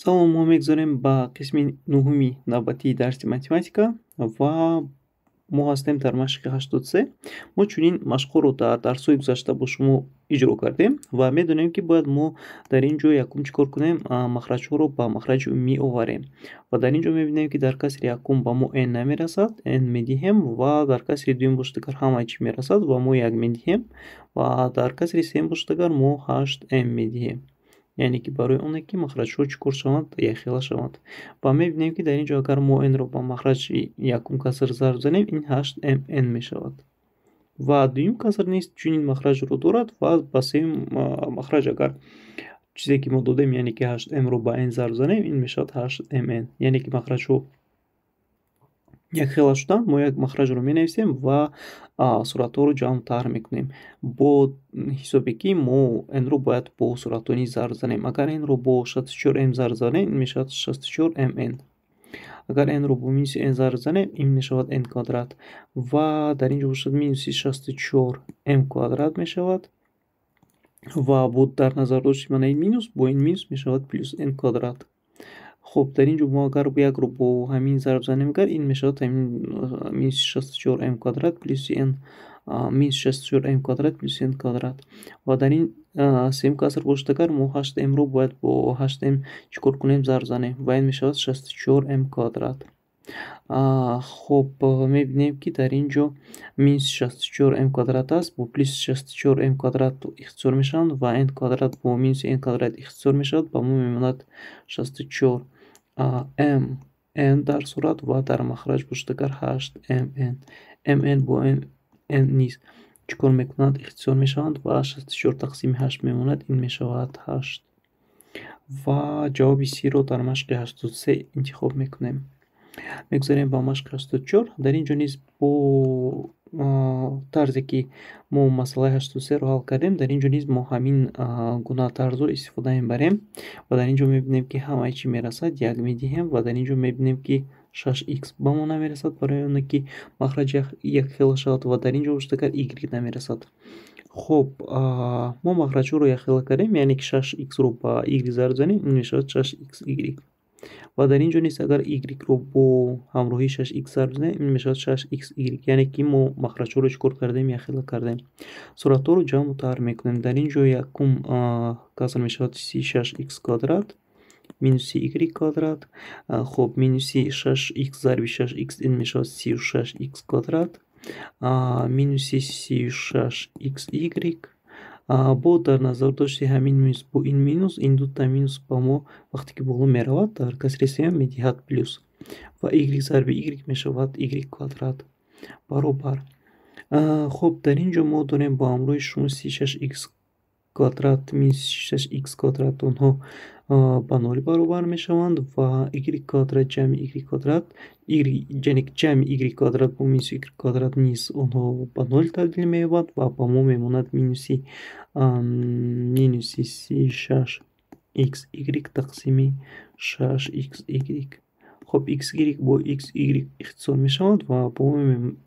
Салом, мо мегузарем ба қисми нуҳуми навбатии дарси математика ва мо ҳастем дар машқи 83. Мо чунин машқҳоро дар дарсҳои гузашта бо шумо иҷро кардем ва медонем, ки бояд мо дар ин ҷо якум чӣ кор кунем? Махраҷҳоро ба махраҷи умумӣ оварем. Ва дар ин ҷо мебинем, ки дар касри якум ба мо n намерасад, n медиҳем, ва дар касри дуюм бошад агар, ҳамаи чӣ мерасад ва мо як медиҳем, ва дар касри сеюм бошад агар, мо 8 m медиҳем, яъне ки барои оне ки махраҷҳо чӣ кор шаванд? Якхела шаванд. Ва мебинем, ки дар ин ҷо агар мо n-ро ба махраҷи якум каср зарб занем, ин 8mn мешавад, ва дуюм каср низ чунин махраҷро дорад, ва ба сеюм махраҷ агар чизе ки мо додем, яъне ки 8m-ро ба n зарб занем, ин мешавад 8mn, яъне ки махраҷҳо якхела шуданд. Мо як махраҷро менависем ва суратҳоро ҷамъ тарҳ мекунем бо ҳисобе ки мо n-ро бояд бо суратҳо низ зарб занем. Агар n-ро бо 64m зарб занем, ин мешавад 64mn. Агар n-ро бо минуси n зарб занем, ин мешавад n квадрат, ва дар ин ҷо бошад, минуси 64m квадрат мешавад, ва бо дар назар дошти мана ин минус бо ин минус мешавад плюс n квадрат. Хуб, дар ин ҷо мо агар якро бо ҳамин зарб занем агар, ин мешавад ҳамин минуси 64m квадрат плюси n, минус 64m квадрат плюс n квадрат. Ва дар ин сеюм каср бошад агар, мо 8m-ро бояд бо 8m чӣ кор кунем? Зарб занем, ва ин мешавад 64m квадрат. Хуб, мебинем, ки дар ин ҷо минуси 64m квадрат аст, бо плюси 64m квадрат ихтисор мешаванд ва n квадрат бо минуси n квадрат ихтисор мешавад. Ба мо мемонад 64 m n дар сурат ва дар махраҷ бошад агар 8 mn. Mn бо n низ чӣ кор мекунанд? Ихтисор мешаванд ва 64 тақсими 8 мемонад, ин мешавад 8, ва ҷавоби C-ро дар машқи 83 интихоб мекунем. Мегузарем ба машқи 84. Дар ин ҷо низ бо тарзе ки мо масъалаи 83-ро ҳал кардем, дар ин ҷо низ мо ҳамин гуна тарзро истифода мебарем. Ва дар ин ҷо мебинем, ки ҳамаи чӣ мерасад, як медиҳем, ва дар ин ҷо мебинем, ки 6 х ба мо намерасад, барои оне ки махраҷ якхела шавад, ва дар ин ҷо бошад агар, y намерасад. Хуб, мо махраҷҳоро якхела кардем, яъне ки 6 х-ро ба y зарб занем, ин мешавад 6xy, ва дар ин ҷо низ агар y-ро бо ҳамроҳии 6 х зарб занем, ин мешавад 6xy, яъне ки мо махраҷҳоро чӣ кор кардем? Якхела кардем. Суратҳоро ҷамъу тарҳ мекунем. Дар ин ҷо якум каср мешавад 36 х квадрат минуси y квадрат. Хуб, минуси 6 х зарби 6 х, ин мешавад 36 х квадрат минуси 36xy. Бо дар назар дошти ҳамин минус бо ин минус, ин дута минус ба мо вақте ки боло меравад, дар касри сеюм медиҳад плюс, ва y зарби y мешавад y квадрат баробар. Хуб, дар ин ҷо мо дорем бо ҳамроҳи шумо 36 х квадрат минус 6 х квадрат, онҳо ба нол баробар мешаванд, ва y квадрат ҷамъи y квадрат, яъне ҷамъи y квадрат бо минуси y квадрат низ онҳо ба нол табдил меёбад, ва ба мо мемонад минуси 36xy тақсими 6xy. Хуб, xy бо xy ихтисор мешаванд ва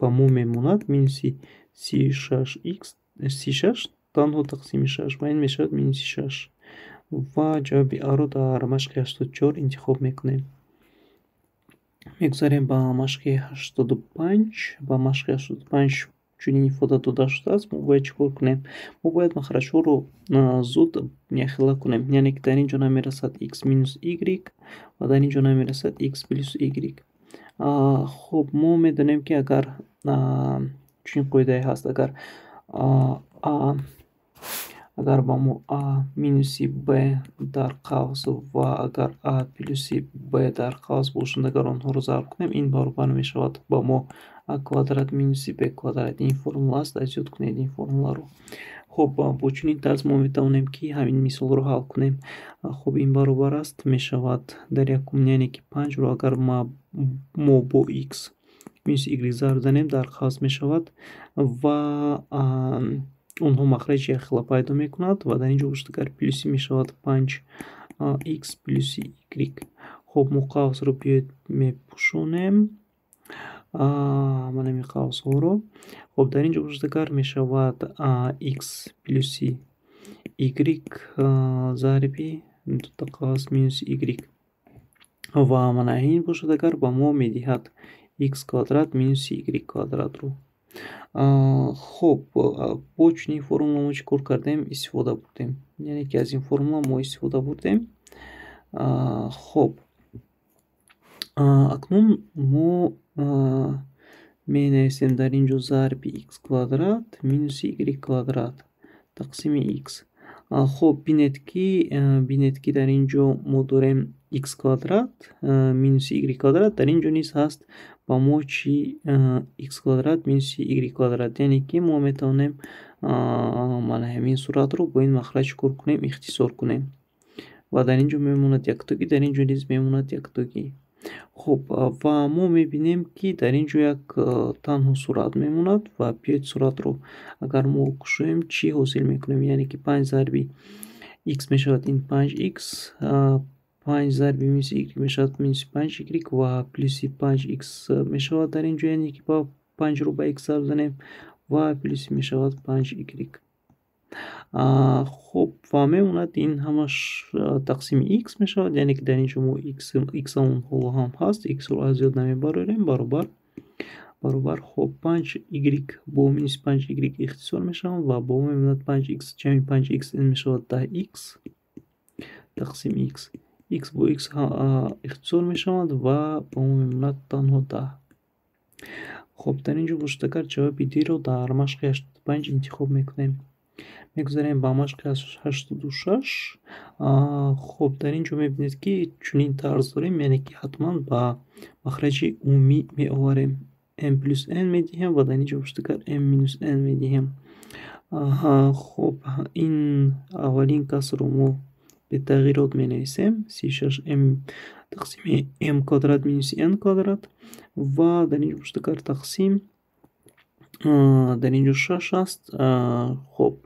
ба мо мемонад минуси 36 х, 36 танҳо тақсими 6, ва ин мешавад минуси 6, ва ҷавоби А-ро дар машқи 84 интихоб мекунем. Мегузарем ба машқи 85. Ба машқи 85 чунин ифода дода шудааст. Мо бояд чӣ кор кунем? Мо бояд махраҷҳоро зуд якхела кунем, яъне ки дар ин ҷо намерасад x минус y ва дар ин ҷо намерасад x плюс y. Хуб, мо медонем, ки агар чунин қоидае ҳаст, агар ба мо а минуси б дар қавс ва агар а плюси б дар қавс бошанд, агар онҳоро зарб кунем, ин баробар мешавад ба мо а квадрат минуси б квадрат. Ин формула аст, аз ёд кунед ин формуларо. Хуб, бо чунин тарз мо метавонем, ки ҳамин мисолро ҳал кунем. Хуб, ин баробар аст мешавад дар якум, яъне ки панҷро агар мо бо x минуси y зарб занем, дар қавс мешавад ва онҳо махраҷи якхела пайдо мекунад, ва дар ин ҷо бошад агар, плюси мешавад панҷ x плюси y. Хуб, мо қавсро биёед мепӯшонем, мана ҳамин қавсҳоро. Хуб, дар ин ҷо бошад агар, мешавад x плюси y зарби дута қавс минуси y. Ва мана ин бошад, агар ба мо медиҳад x квадрат минуси y квадратро. Хуб, бо чунин формула мо чӣ кор кардем? Истифода бурдем. Яъне ки аз ин формула мо истифода бурдем. Хуб, акнун мо менависем дар ин ҷо зарби x квадрат минуси y квадрат тақсими x. Хуб, бинед, ки дар ин ҷо мо дорем x квадрат минуси y квадрат, дар ин ҷо низ ҳаст ба мо чӣ? X квадрат минуси y квадрат. Яъне ки мо метавонем мана ҳамин суратро бо ин махраҷ чӣ кор кунем? Ихтисор кунем. Ва дар ин ҷо мемонад яктогӣ, дар ин ҷо низ мемонад яктогӣ. Хуб, ва мо мебинем, ки дар ин ҷо як танҳо сурат мемонад. Ва биёед, суратро агар мо кушоем, чӣ ҳосил мекунем? Яъне ки панҷ зарби x мешавад ин панҷ x, панҷ зарби минуси y мешавад минуси панҷ y ва плюси панҷ x мешавад дар ин ҷо, яъне ки ба панҷро ба x зарб занем ва плюси мешавад панҷ y. Хуб, ва мемонад ин ҳамаш тақсими x мешавад, яъне ки дар ин ҷо мо x-амон ҳоло ҳам ҳаст, x-ро аз ёд намебарорем, баробар. Хуб, панҷ y бо минуси панҷ y ихтисор мешаванд ва бо мемонад панҷ x ҷамъи панҷ x, ин мешавад 10 x тақсими x. X бо x ихтисор мешаванд ва ба мо мемонад танҳо 10. Хуб, дар ин ҷо бошад, агар ҷавоби D-ро дар машқи 85 интихоб мекунем. Мегузарем ба машқи 86. Хуб, дар ин ҷо мебинед, ки чунин тарз дорем, яъне ки ҳатман ба махраҷи умумӣ меоварем. M плюс n медиҳем ва дар ин ҷо бошад, агар m минус n медиҳем. Хуб, ин аввалин касрро мо бетағйирот менависем, 36 m тақсими m квадрат минуси n квадрат. Ва дар ин ҷо бошад, агар тақсим, дар ин ҷо шаш аст. Хуб,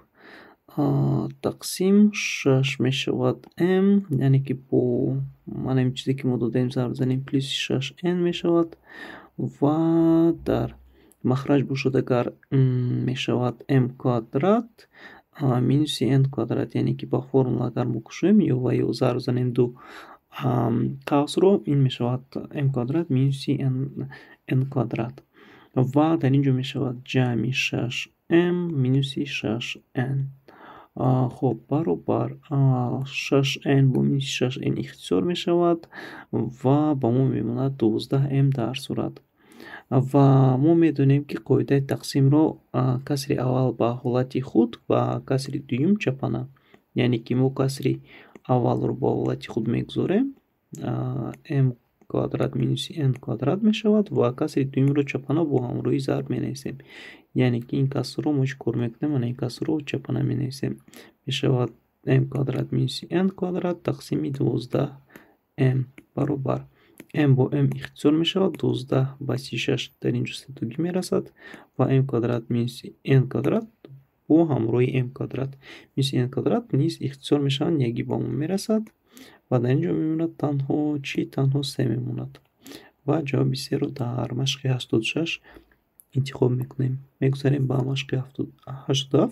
тақсим шаш мешавад m, яъне ки бо мана ин чизе, ки мо додем, зарб занем, плюси шаш n мешавад. Ва дар махраҷ бошад, агар мешавад m квадрат минуси n квадрат, яъне ки ба формула агар мо кушоем ё ва ё зарб занем ду қавсро, ин мешавад m квадрат минуси n квадрат. Ва дар ин ҷо мешавад ҷамъи шаш m минуси шаш n. Хуб, баробар шаш n бо минуси шаш n ихтисор мешавад ва ба мо мемонад 12 m дар сурат. Ва мо медонем, ки қоидаи тақсимро: касри аввал ба ҳолати худ ва касри дуюм чапана. Яъне ки мо касри аввалро ба ҳолати худ мегузорем, m квадрат минуси n квадрат мешавад, ва касри дуюмро чапана бо ҳамроҳи зарб менависем. Яъне ки ин касрро мо чӣ кор мекунем? Мана ин касрро чапана менависем, мешавад m квадрат минуси n квадрат тақсими 12 m. Баробар, m бо m ихтисор мешавад, 12 ба 36 дар ин ҷо сетогӣ мерасад ва m квадрат минуси n квадрат бо ҳамроҳи m квадрат минуси n квадрат низ ихтисор мешаванд, ягӣ ба мо мерасад. Ва дар ин ҷо мемонад танҳо чӣ? Танҳо се мемонад ва ҷавоби серо дар машқи 86 интихоб мекунем. Мегузарем ба машқи 87.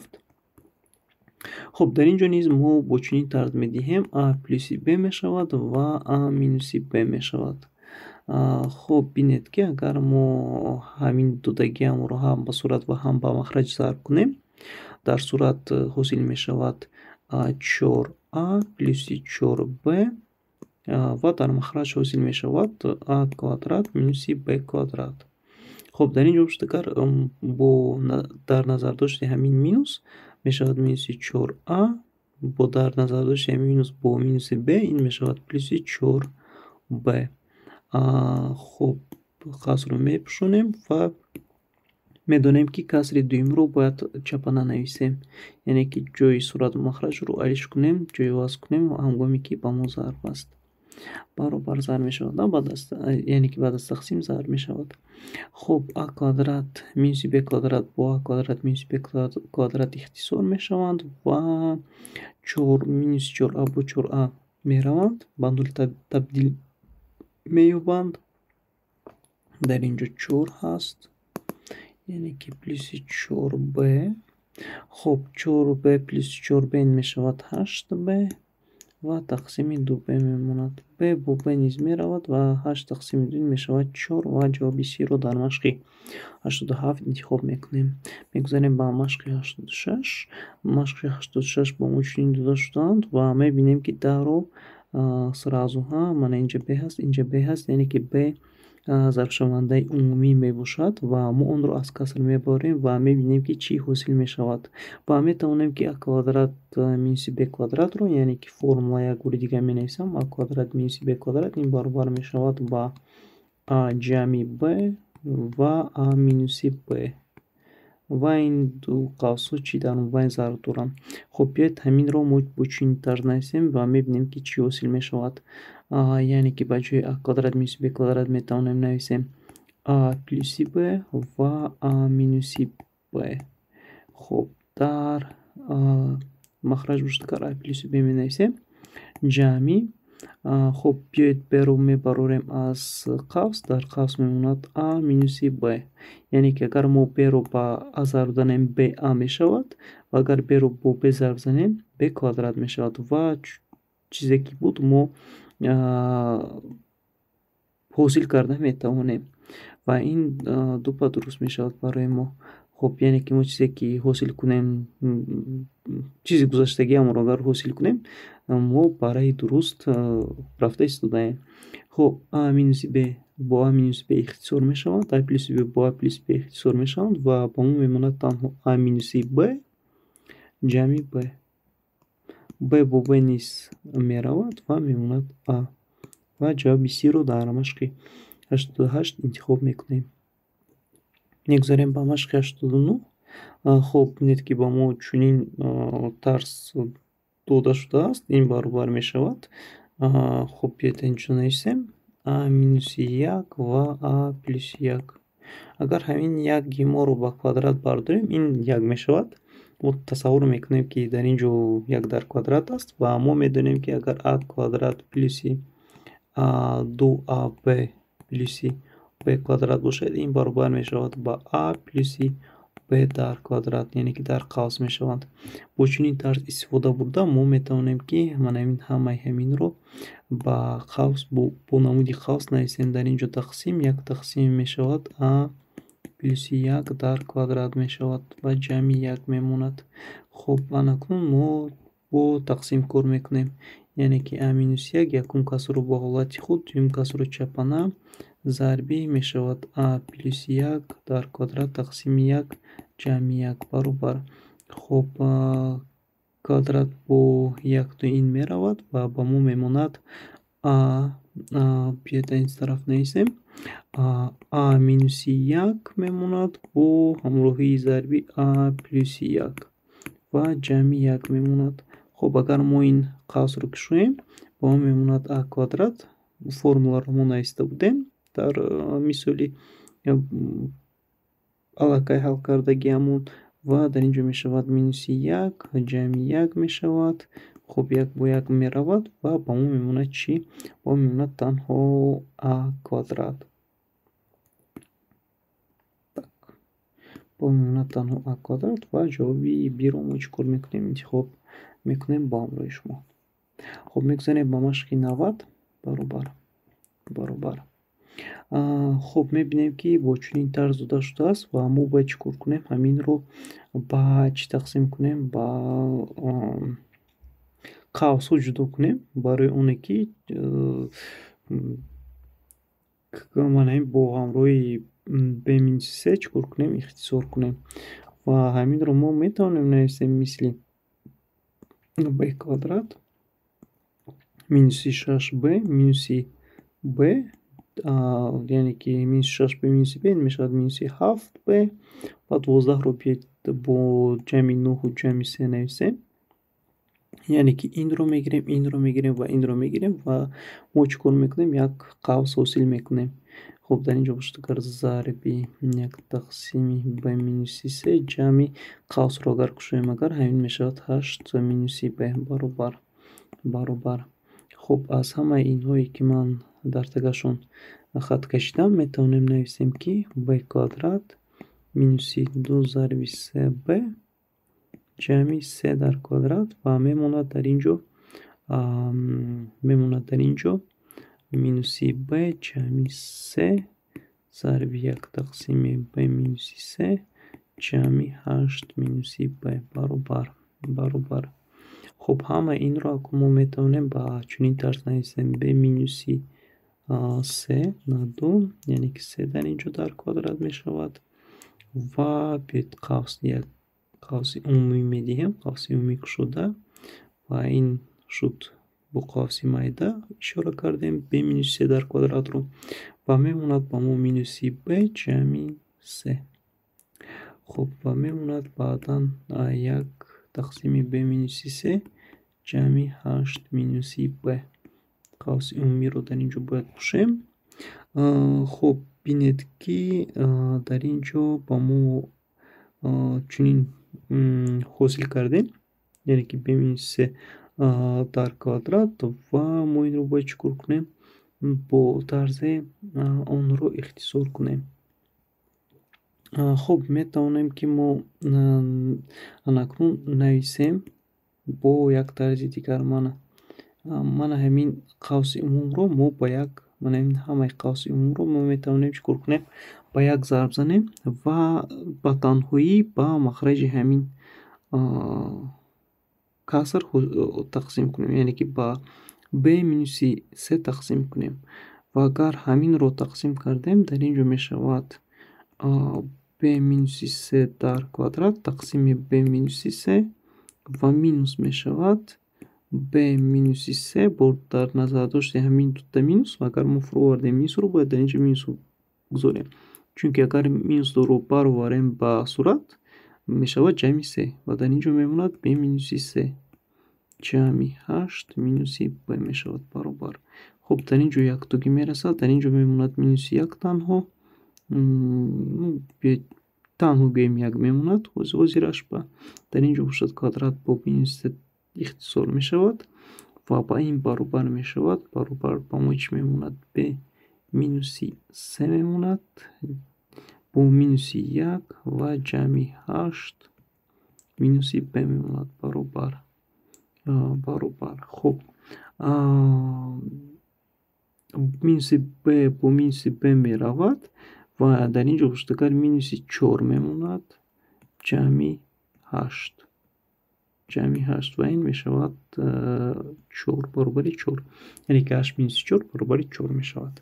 Хуб, дар ин ҷо низ мо бо чунин тарз медиҳем: а плюси б мешавад ва а минуси б мешавад. Хуб, бинед, ки агар мо ҳамин додагиамонро ҳам ба сурат ва ҳам ба махраҷ зарб кунем, дар сурат ҳосил мешавад чор а плюси чор б ва дар махраҷ ҳосил мешавад а квадрат минуси б квадрат. Хуб, дар ин ҷо бошад, агар бо дар назардошти ҳамин минус мешавад минуси чор а, бо дар назардошти ҳамин минус бо минуси б ин мешавад плюси чор б. Хуб, қавсро мепӯшонем ва медонем, ки касри дуюмро бояд чапана нависем, яъне ки ҷои сурату махраҷро алиш кунем, ҷойиваз кунем, ҳангоме ки ба мо зарб аст. Баробар зарб мешавад, баъд аз, яъне ки баъд аз тақсим зарб мешавад. Хуб, а квадрат минуси б квадрат бо а квадрат минуси б квадрат ихтисор мешаванд ва чор минуси чор а бо чор а мераванд, ба нул табдил меёбанд. Дар ин ҷо чор ҳаст, яъне ки плюси чор б. Хуб, чор б плюси чор б мешавад ҳашт б. ва тақсими 2b мемонад. B бо b низ меравад ва 8 тақсими 2 мешавад 4 ва ҷавоби C-ро дар машқи 87 интихоб мекунем. Мегузарем ба машқи 86. Машқи 86 бо мо чунин дода шудаанд ва мебинем, ки дарро сразу ҳа, мана инҷа b ҳаст, инҷа b ҳаст, яъне ки b зарбшавандаи умумӣ мебошад ва мо онро аз каср мебарем ва мебинем, ки чӣ ҳосил мешавад. Ва метавонем, ки а квадрат минуси б квадратро, яъне ки формула як бори дига менависам: а квадрат минуси б квадрат ин баробар мешавад ба а ҷамъи б ва а минуси б. Ва ин ду қавсҳо чӣ дар мобайн зарб доранд. Хуб, биёед, ҳаминро мо бо чунин тарз нависем ва мебинем, ки чӣ ҳосил мешавад. Яъне ки ба ҷои а квадрат минуси б квадрат метавонем нависем а плюси б ва а минуси б. Хуб, дар махраҷ бошад, агар а плюси б менависем, ҷамъи. Хуб, биёед, б-ро мебарорем аз қавс, дар қавс мемонад а минуси б. Яъне ки агар мо б-ро ба а зарб занем, ба мешавад ва агар б-ро бо б зарб занем, б квадрат мешавад ва чизе ки буд, мо ҳосил карда метавонем ва ин дупа дуруст мешавад барои мо. Хуб, яъне ки мо чизе ки ҳосил кунем, чизи гузаштагиамонро агар ҳосил кунем, мо ба раҳи дуруст рафта истодаем. Хуб, а минуси б бо а минуси б ихтисор мешаванд, а плюси б бо а плюси б ихтисор мешаванд ва ба мо мемонад танҳо а минуси б ҷамъи б. Б бо б низ меравад ва мемонад а. Ва ҷавоби C-ро дар машқи 88 интихоб мекунем. Мегузарем ба машқи 89. Хуб, бинед, ки ба мо чунин тарз дода шудааст, ин баробар мешавад. Хуб, биёед, инҷо нависем: а минуси як ва а плюси як. Агар ҳамин яки моро ба квадрат бардорем, ин як мешавад. Мо тасаввур мекунем, ки дар ин ҷо як дар квадрат аст ва мо медонем, ки агар а квадрат плюси ду аб плюси б квадрат бошад, ин баробар мешавад ба а плюси б дар квадрат, яъне ки дар қавс мешаванд. Бо чунин тарз истифода бурда, мо метавонем, ки мана ин ҳамаи ҳаминро ба қавс, бо намуди қавс нависем. Дар ин ҷо тақсим, як тақсим мешавад, а плюси як дар квадрат мешавад ва ҷамъи як мемонад. Хуб, анакнун мо бо тақсим кор мекунем, яъне ки а минуси як, якум касрро бо ҳолати худ, дуюм касрро чапана, зарбӣ мешавад а плюси як дар квадрат тақсими як ҷамъи як баробар. Хуб, квадрат бо якто ин меравад ва ба мо мемонад а. Биёед, ин тараф нависем: а минуси як мемонад бо ҳамроҳии зарби а плюси як ва ҷамъи як мемонад. Хуб, агар мо ин қавсро кушоем, ба мо мемонад а квадрат. Формуларо мо нависта будем дар мисоли аллакай ҳал кардагиамон ва дар ин ҷо мешавад минуси як ҷамъи як мешавад. Хуб, як бо як меравад ва ба мо мемонад чӣ? Ба мо мемонад танҳо а квадрат. Так, ба мо мемонад танҳо а квадрат ва ҷавоби B-ро мо чӣ кор мекунем? Интихоб мекунем бо ҳамроҳи шумо. Хуб, мегузарем ба машқи 90 баробар. Хуб, мебинем, ки бо чунин тарз дода шудааст ва мо бояд чӣ кор кунем? Ҳаминро ба чӣ тақсим кунем? Ба қавсҳо ҷудо кунем, барои оне ки мана ин бо ҳамроҳи б минуси се чӣ кор кунем? Ихтисор кунем. Ва ҳаминро мо метавонем нависем мисли б квадрат минуси шаш б минуси б, яъне ки минуси шаш б минуси б мешавад минуси ҳафт б ва 12-ро биёед, бо ҷамъи нӯҳу ҷамъи се нависем. Яъне ки инро мегирем, инро мегирем ва инро мегирем ва мо чӣ кор мекунем? Як қавс ҳосил мекунем. Хуб, дар ин ҷо бошад, агар зарби як тақсими б минуси се ҷамъи, қавсро агар кушоем, агар ҳамин мешавад ҳашт минуси б баробар. Хуб, аз ҳамаи инҳое ки ман дар тагашон хат кашидам, метавонем нависем, ки б квадрат минуси ду зарби се б ҷамъи се дар квадрат ва мемонад дар ин ҷо Мемонад дар ин ҷо минуси б ҷамъи се зарби як тақсими б минуси се ҷамъи ҳашт минуси б баробар. Хуб, ҳамаи инро акнун мо метавонем ба чунин тарз нависем: б минуси се на ду, яъне ки се дар ин ҷо дар квадрат мешавад, ва биёед, қавс, як қавси умумӣ медиҳем, қавси умумӣ кушода, ва ин шуд, бо қавси майда ишора кардем б минуси се дар квадратро, ва мемонад ба мо минуси б ҷамъи се. Хуб, ва мемонад баъдан як тақсими б минуси се ҷамъи ҳашт минуси б. Қавси умумиро дар ин ҷо бояд пӯшем. Хуб, бинед, ки дар ин ҷо ба мо чунин ҳосил кардем, яъне ки б минуси се дар квадрат, ва мо инро бояд чӣ кор кунем? Бо тарзе онро ихтисор кунем. Хуб, метавонем, ки мо анакнун нависем бо як тарзи дигар. Мана ҳамин қавси умумро мо ба як, мана ҳамин ҳамаи қавси умумро мо метавонем чӣ кор кунем? Ба як зарб занем ва ба танҳоӣ ба махраҷи ҳамин каср тақсим кунем, яъне ки ба б минуси се тақсим кунем. Ва агар ҳаминро тақсим кардем, дар ин ҷо мешавад б минуси се дар квадрат тақсими б минуси се ва минус мешавад б минуси се. Бо дар назардошти ҳамин дута минус, агар мо фуровардем минусро, бояд дар ин ҷо минусро гузорем, чунки агар минусро бароварем ба сурат, мешавад ҷамъи се, ва дар ин ҷо мемонад б минуси се ҷамъи ҳашт минуси б мешавад баробар. Хуб, дар ин ҷо яктогӣ мерасад, дар ин ҷо мемонад минуси як танҳо, танҳо гӯем, як мемонад ҳозираш ба дар ин ҷо бошад, квадрат бо минуси се ихтисор мешавад ва ба ин баробар мешавад. Баробар ба мо чӣ мемонад? Б минуси се мемонад бо минуси як ва ҷамъи ҳашт минуси б мемонад баробар. Хуб, минуси б бо минуси б меравад ва дар ин ҷо бошад, агар минуси чор мемонад ҷамъи ҳашт, ва ин мешавад чор, баробари чор, яъне ки ҳашт минуси чор баробари чор мешавад.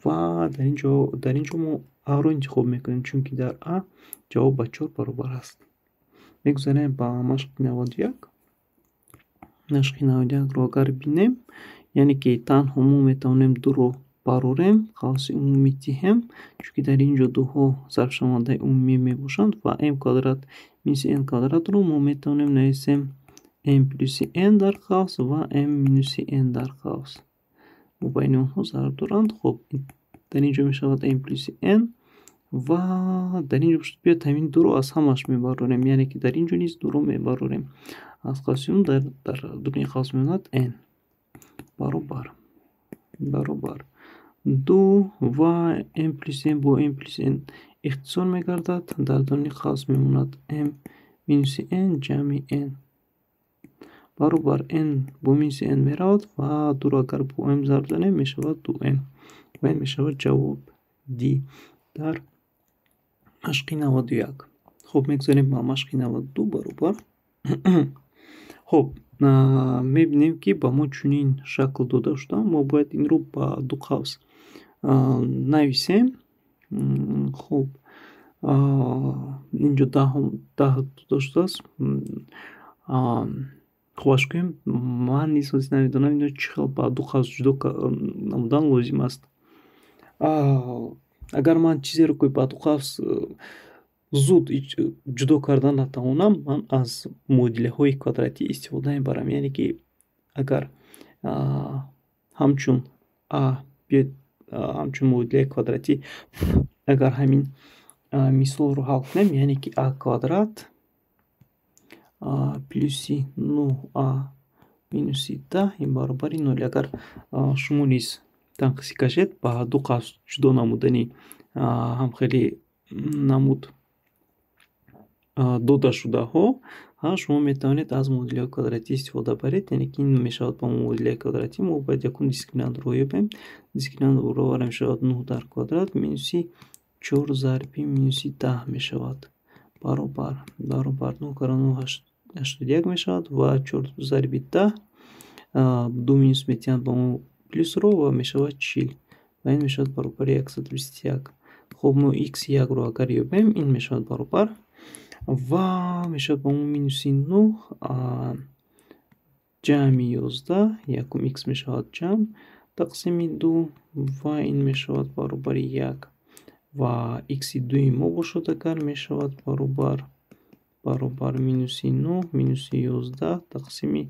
Ва дар ин ҷо мо аро интихоб мекунем, чунки дар а ҷавоб ба чор баробар аст. Мегузарем ба машқи 91. Машқи 91-ро агар бинем, яъне ки танҳо мо метавонем дуро барорем, қавси умумӣ диҳем, чунки дар ин ҷо дуҳо зарбшавандаи умумӣ мебошанд, ва м квадрат минуси н квадратро мо метавонем нависем м плюси н дар қавс ва м минуси н дар қавс. Байни онҳо зарб доранд. Хуб, дар ин ҷо мешавад м плюси н, ва дар ин ҷо биёд, ҳамин дуро аз ҳамаш мебарорем, яъне ки дар ин ҷо низ дуро мебарорем аз қавси умум, дар дуруни қавс мемонад н баробар ду, ва м плюси н бо м плюси н ихтисор мегардад, дар дуруни қавс мемонад м минуси н ҷамъи н баробар. Н бо минуси н меравад ва дуро агар бо м зарб занем, мешавад ду м, ва ин мешавад ҷавоб д дар машқи 91. Хуб, мегузарем ба машқи 92 баробар. Хуб, мебинем, ки ба мо чунин шакл дода шуда, мо бояд инро ба ду қавс нависем. Хуб, инҷо даҳ дода шудааст. Хубаш кунем, ман низ ҳозир намедонам, инро чӣ хел ба ду қавс ҷудо намудан лозим аст. Агар ман чизеро, ки ба ду қавс зуд ҷудо кардан натавонам, ман аз муодилаҳои квадратӣ истифода мебарам, яъне ки агар ҳамчун а, биёед, ҳамчун муодилаи квадратӣ агар ҳамин мисолро ҳал кунем, яъне ки а квадрат плюси нӯҳ а минуси 10 ин баробари нол. Агар шумо низ танқисӣ кашед ба ду қавс ҷудо намудани ҳамхели намуд додашудаҳо, Шумо метавонед аз муодилаҳои квадратӣ истифода баред, яъне ки ин мешавад ба муодилаи квадратӣ. Мо бояд якум дискриминантро ёбем. Дискриминант баробар мешавад 9 дар квадрат минуси 4 зарби минуси 10 мешавад. Баробар 9 кара 9 81 мешавад ва 4 зарби 10, ду минус метиҳанд ба мо плюсро ва мешавад 40 ва ин мешавад баробари 121. Хуб, мо x1-ро агар ёбем, ин мешавад баробар ва мешавад ба мо минуси 9 ҷамъи 11, якум x мешавад ҷамъ тақсими 2 ва ин мешавад баробари 1 ва x дуи мо бошад агар мешавад баробар минуси 9 минуси 11 тақсими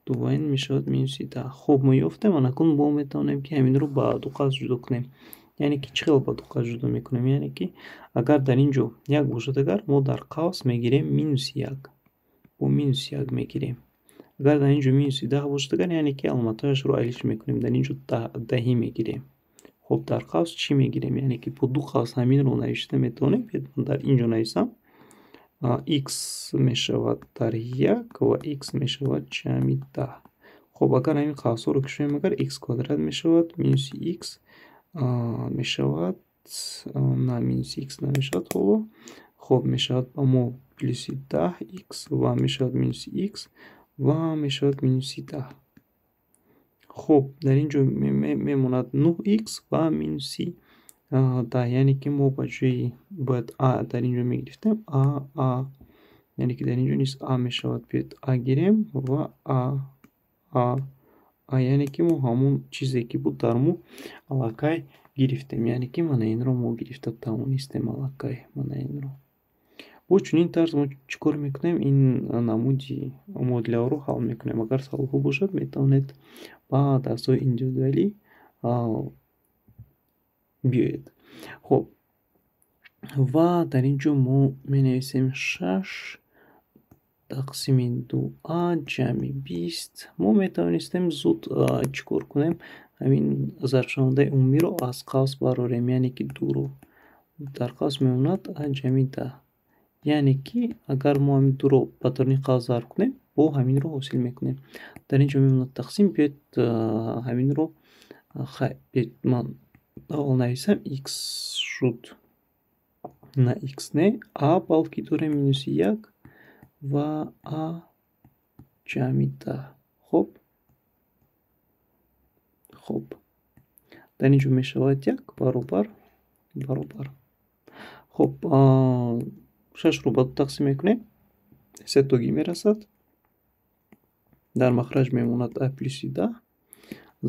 2 ва ин мешавад минуси 10. Хуб, мо ёфтем. Анакун мо метавонем, ки ҳаминро ба ду қавс ҷудо кунем. Яъне ки чӣ хел ба ду қавс ҷудо мекунем? Яъне ки агар дар ин ҷо як бошад, агар мо дар қавс мегирем минуси як, бо минуси як мегирем. Агар дар ин ҷо минуси 10 бошад агар, яъне ки аломатҳояшро алиш мекунем, дар ин ҷо даҳӣ мегирем. Хуб, дар қавс чӣ мегирем? Яъне ки бо ду қавс ҳаминро навишта метавонем. Дар ин ҷо нависам, x мешавад дар як ва x мешавад ҷамъи 10. Хуб, агар ҳамин қавсҳоро кушоем агар, x квадрат мешавад минуси x мешавад, на, минуси x намешавад ҳоло. Хуб, мешавад ба мо плюси 10 x ва мешавад минуси x ва мешавад минуси 10. Хуб, дар ин ҷо мемонад 9 x ва минуси 10, яъне ки мо ба ҷои бояд а дар ин ҷо мегирифтем, а, а, яъне ки дар ин ҷо низ а мешавад. Биёед, а гирем ва а, а, а, яъне ки мо ҳамон чизе ки буд дар мо аллакай гирифтем, яъне ки мана инро мо гирифта тавонистем аллакай, мана инро. Бо чунин тарз мо чӣ кор мекунем? Ин намуди муодилаҳоро ҳал мекунем. Агар саволҳо бошад, метавонед ба дарсҳои индивидуалӣ биёед. Хуб, ва дар ин ҷо мо менависем шаш тақсими ду а ҷамъи 20. Мо метавонистем зуд чӣ кор кунем? Ҳамин зарбшавандаи умумиро аз қавс барорем, яъне ки дуро дар қавс мемонад а ҷамъи 10. Яъне ки агар мо ҳамин дуро ба даруни қавс зарб кунем, бо ҳаминро ҳосил мекунем. Дар ин ҷо мемонад тақсим. Биёед, ҳаминро, хайр, биёед, ман аввал нависам. X шуд, на, x не, а, балки дорем минуси як ва а ҷамъи 10. Хуб, дар ин ҷо мешавад як баробар. Хуб, шашро ба ду тақсим мекунем, сетогӣ мерасад. Дар махраҷ мемонад а плюси 10.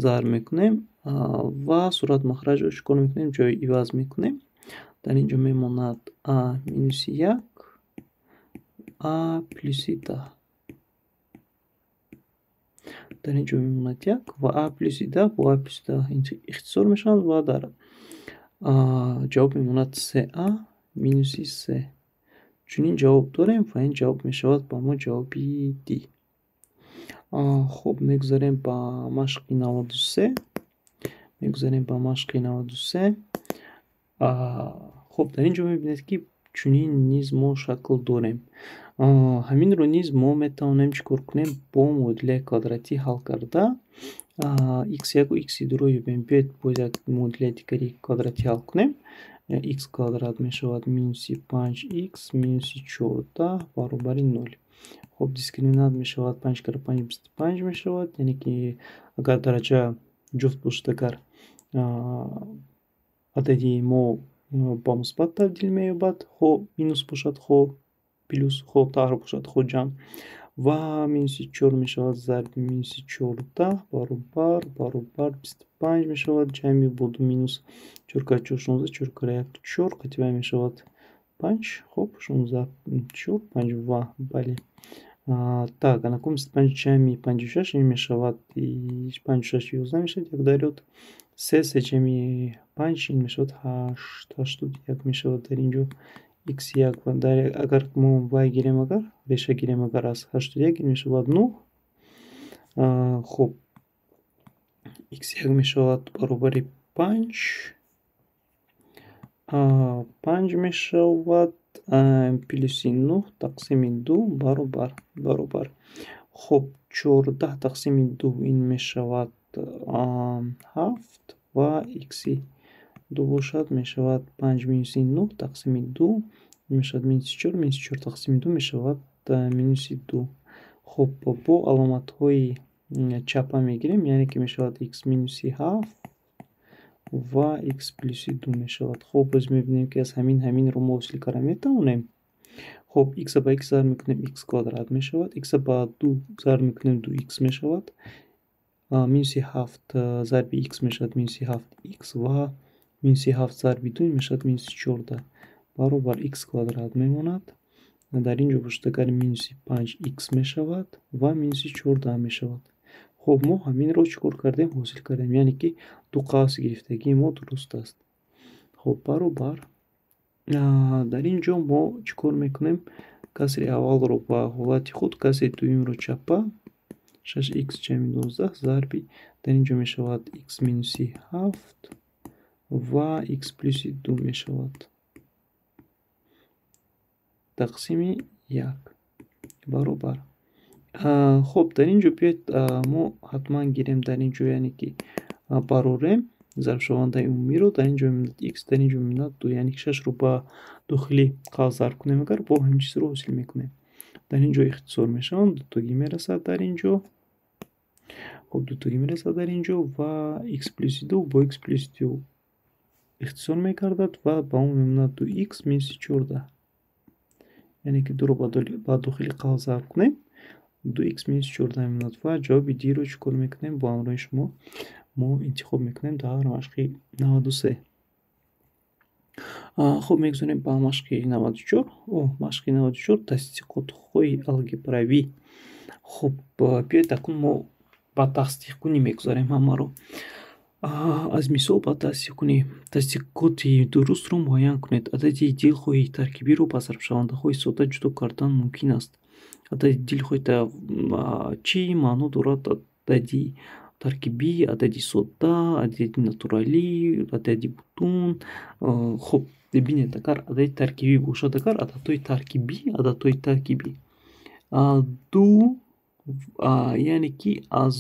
Зарб мекунем ва сурат махраҷро чӣ кор мекунем? Ҷои иваз мекунем. Дар ин ҷо мемонад а минуси як, а плюси 10. Дар ин ҷо мемонад як ва а плюси 10 бо а плюси 10 ихтисор мешаванд ва дар ҷавоб мемонад се а минуси се. Чунин ҷавоб дорем ва ин ҷавоб мешавад ба мо ҷавоби д. Хуб, мегузарем ба машқи 93. Мегузарем ба машқи 93. Хуб, дар ин ҷо мебинед, ки чунин низ мо шакл дорем. Ҳаминро низ мо метавонем чӣ кор кунем? Бо муодилаи квадратӣ ҳал карда x1 ва x2-ро ёбем. Биёед, боз як муодилаи дигари квадратӣ ҳал кунем. X квадрат мешавад минуси 5 x минуси 14 баробари нол. Хуб, дискриминант мешавад панҷ кара панҷ 25 мешавад, яъне ки агар дараҷа ҷуфт бошад агар, адади мо ба мусбат табдил меёбад, хо минус бошад, хо плюс, хо таҳр бошад, хо ҷамъ. Ва минуси чор мешавад зарби минуси 14 баробар 25 мешавад ҷамъи бо ду минус чор кара чор 16, чор кара як чор, қатъи мешавад панҷ. Хуб, 16, чор, панҷ ва бале. Так, анакун 25 ҷамъи 56 ин мешавад панҷу шаш 11 мешавад, як дарёд се, се ҷамъи панҷ ин мешавад ҳашт, 81 мешавад дар ин ҷо x як. Ва дар агар мо вай гирем агар, реша гирем агар аз 81, ин мешавад нӯҳ. Хуб, x як мешавад баробари панҷ, панҷ мешавад. плюси нӯҳ тақсими ду баробар. Хуб, 14 тақсими ду ин мешавад ҳафт ва икси ду бошад мешавад панҷ минуси нӯҳ тақсими ду мешавад минуси чор, минуси чор тақсими ду мешавад минуси ду. Хуб, бо аломатҳои чапа мегирем, яъне ки мешавад икс минуси ҳафт ва икс плюси ду мешавад. Хуб, боз мебинем, ки аз ҳаминро мо ҳосил карда метавонем. Хуб, икса ба икс зарб мекунем, икс квадрат мешавад, икса ба ду зарб мекунем, ду икс мешавад, минуси ҳафт зарби икс мешавад минуси ҳафт икс ва минуси ҳафт зарби ду мешавад минуси 14 баробар икс квадрат мемонад. Дар ин ҷо бошад агар минуси панҷ икс мешавад ва минуси 14 мешавад. Хуб, мо ҳаминро чӣ кор кардем? Ҳосил кардем, яъне ки ду қавс гирифтагии мо дуруст аст. Хуб, баробар. Дар ин ҷо мо чӣ кор мекунем? Касри аввалро ба ҳолати худ, касри дуюмро чапа, шаш икс ҷамъи 12 зарби дар ин ҷо мешавад икс минуси ҳафт ва икс плюси ду мешавад тақсими як баробар. Хуб, дар ин ҷо биёед мо ҳатман гирем дар ин ҷо, яъне ки барорем зарбшавандаи умумиро. Дар ин ҷо мемонад икс, дар ин ҷо мемонад ду, яъне ки шашро ба дохили қавс зарб кунем агар, бо ҳамин чизро ҳосил мекунем. Дар ин ҷо ихтисор мешаванд, дутогӣ мерасад дар ин ҷо. Хуб, дутогӣ мерасад дар ин ҷо ва икс плюси ду бо икс плюси ду ихтисор мегардад ва ба он мемонад ду икс минуси 14. Яъне ки дуро ба дохили қавс зарб кунем, ду икс минуси 14 мемонад ва ҷавоби диро чӣ кор мекунем? Бо ҳамроҳи шумо мо интихоб мекунем дар машқи 93. Хуб, мегузорем ба машқи 94. О, машқи 94 тасдиқотҳои алгебравӣ. Хуб, биёед акнун мо ба тасдиқкунӣ мегузарем ҳамаро. Аз мисол ба тасдиқкунӣ. Тасдиқоти дурустро муайян кунед. Адади дилхоҳи таркибиро ба зарбшавандаҳои сода ҷудо кардан мумкин аст. Адади дилхоҳи чӣ маъно дорад? Адади таркибӣ, адади сода, адади натуралӣ, адади бутун. Хуб, бинед, агар адади таркибӣ бошад, агар ададҳои таркибӣ ду, яъне ки аз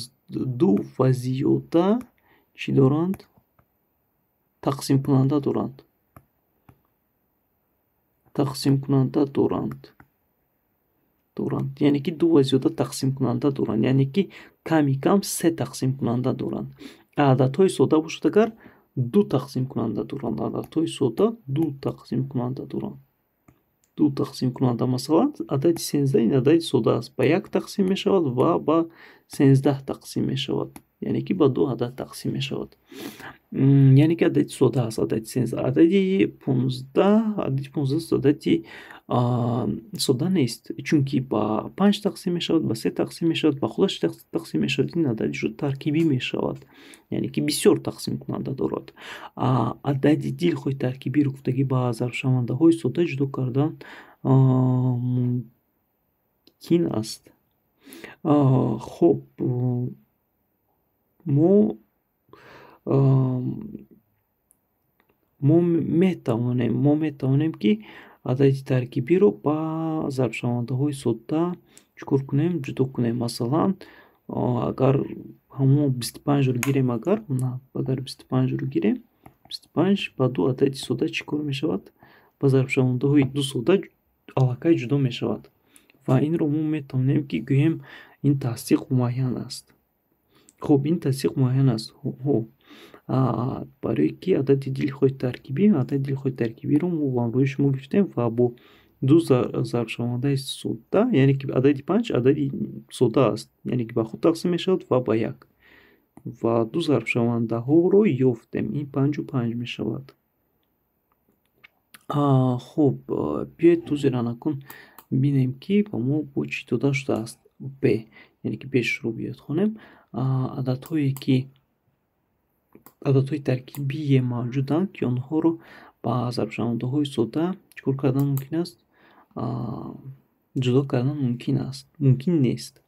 ду ва зиёда чӣ доранд? Тақсимкунанда доранд, тақсимкунанда доранд, яъне ки ду ва зиёда тақсимкунанда доранд, яъне ки ками кам се тақсимкунанда доранд. Ададҳои сода бошад агар, ду тақсимкунанда доранд. Ададҳои сода ду тақсимкунанда доранд, ду тақсимкунанда. Масалан, адади 13 ин адади сода аст, ба як тақсим мешавад ва ба 13 тақсим мешавад, яъне ки ба ду адад тақсим мешавад, яъне ки адади сода аст адади 13. Адади 15, адади 15 адади сода нест, чунки ба панҷ тақсим мешавад, ба се тақсим мешавад, ба худаш тақсим мешавад. Ин адади таркибӣ мешавад, яъне ки бисёр тақсимкунанда дорад. Адади дилхоҳи таркибиро гуфтагӣ ба зарбшавандаҳои сода ҷудо кардан мумкин аст. Хуб, мо метавонем, ки адади таркибиро ба зарбшавандаҳои сода чӣ кор кунем? Ҷудо кунем. Масалан, агар ҳамон 25-ро гирем, агар 25-ро гирем, 25 ба ду адади сода чӣ кор мешавад? Ба зарбшавандаҳои ду сода аллакай ҷудо мешавад ва инро мо метавонем, ки гӯем, ин тасдиқ муайян аст. Хуб, ин тасдиқ муайян аст. Ҳо, барое ки адади дилхоҳи таркибиро мо бо ҳамроҳи шумо гирифтем ва бо ду зарбшавандаи сода, яъне ки адади панҷ адади сода аст, яъне ки ба худ тақсим мешавад ва ба як, ва ду зарбшавандаҳоро ёфтем, ин панҷу панҷ мешавад. Хуб, биёед тозира накун бинем, ки ба мо бо чӣ дода шудааст. Б, яъне ки бешро биёед хонем. Ададҳое ки ададҳои таркибие мавҷуданд, ки онҳоро ба зарбшавандаҳои сода чӣ кор кардан мумкин аст? Ҷудо кардан мумкин аст, мумкин нест.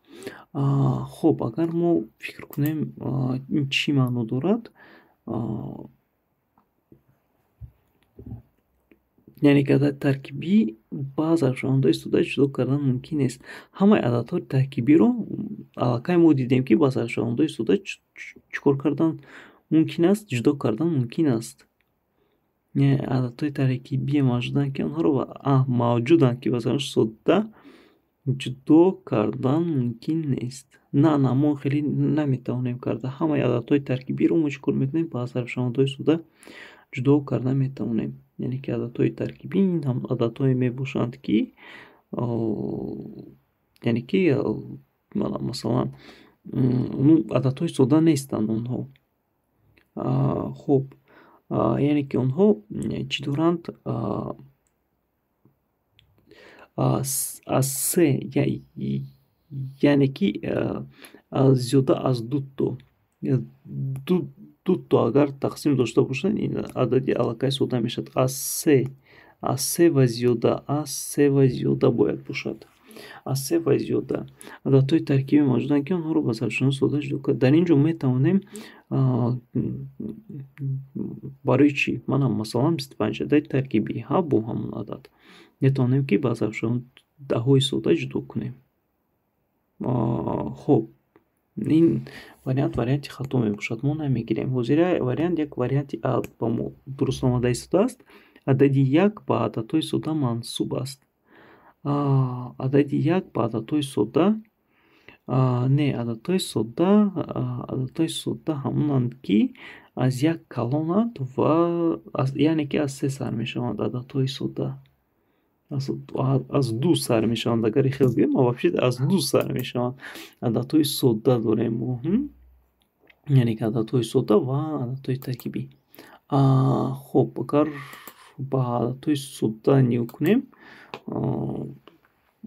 Хуб, агар мо фикр кунем, ин чӣ маъно дорад? Яъне ки адади таркибӣ ба зарбшавандаҳои сода ҷудо кардан мумкин нест. Ҳамаи ададҳои таркибиро аллакай мо дидем, ки ба зарбшавандаҳои сода чӣ кор кардан мумкин аст? Ҷудо кардан мумкин аст. Ададҳои таркибие мавҷуданд, ки онҳоро мавҷуданд, ки ба зарбшавандаҳои сода ҷудо кардан мумкин нест. На, мо хеле наметавонем карда. Ҳамаи ададҳои таркибиро мо чӣ кор мекунем? Ба зарбшавандаҳои сода ҷудо карда метавонем. Яъне ки ададҳои таркибӣ ин ҳам ададҳое мебошанд, ки, яъне ки, масалан, ададҳои сода нестанд онҳо. Хуб, яъне ки онҳо чӣ доранд? Аз се, яъне ки зиёда аз дуто агар тақсим дошта бошанд, ин адади аллакай сода мешавад. Аз се ва зиёда, аз се ва зиёда бояд бошад. Аз се ва зиёда. Ададҳои таркибӣ мавҷуданд, ки онҳоро ба зарбшавандаҳои сода ҷудо кард. Дар ин ҷо метавонем, барои чӣ? Манам, масалан, 25 адади таркибӣ ҳа бо ҳамон адад. Метавонем, ки ба зарбшавандаҳои сода ҷудо кунем. Хуб, ин вариант варианти хато мебошад. Мо намегирем. Ҳозира вариант як варианти А ба мо дуруст омада истодааст. Адади як ба ададҳои сода мансуб аст. Адади як ба ададҳои сода, не, ададҳои сода ҳамонанд, ки аз як калонанд ва, яъне ки, аз се сар мешаванд ададҳои сода. Аз ду сар мешаванд, агар хел гӯем, вообще аз ду сар мешаванд. Ададҳои сода дорем мо, яъне ки ададҳои сода ва ададҳои таркибӣ. Хуб, агар ба ададҳои сода нигоҳ кунем,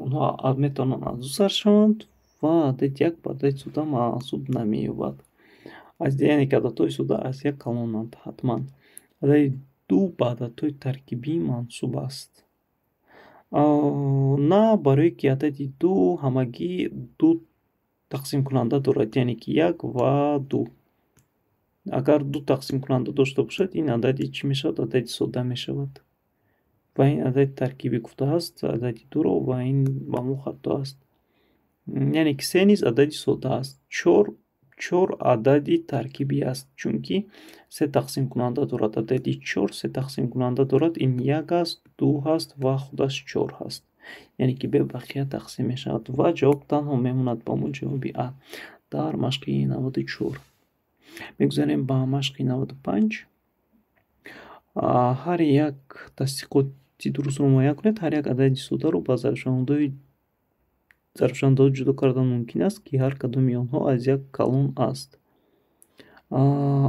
онҳо метавонанд аз ду сар шаванд ва адади як ба адади сода мансуб намеёбад. Яъне ки ададҳои сода аз як калонанд ҳатман. Адади ду ба ададҳои таркибӣ мансуб аст. На, барое ки адади ду ҳамагӣ ду тақсимкунанда дорад, яъне ки як ва ду. Агар ду тақсимкунанда дошта бошад, ин адади чӣ мешавад? Адади сода мешавад. Ва ин адади таркибӣ гуфтааст адади дуро, ва ин ба мо хато аст. Яъне ки се низ адади сода аст. Чор адади таркибӣ аст, чунки се тақсимкунанда дорад. Адади чор се тақсимкунанда дорад. Ин як аст, ду ҳаст ва худаш чор ҳаст. Яъне ки бебақия тақсим мешавад ва ҷавоб танҳо мемонад ба мо ҷавоби А дар машқи 94. Мегузарем ба машқи 95. Ҳар як тасдиқоти дурустро муайян кунед. Ҳар як адади содаро ба зарбшавандаҳо ҷудо кардан мумкин аст, ки ҳар кадоми онҳо аз як калон аст.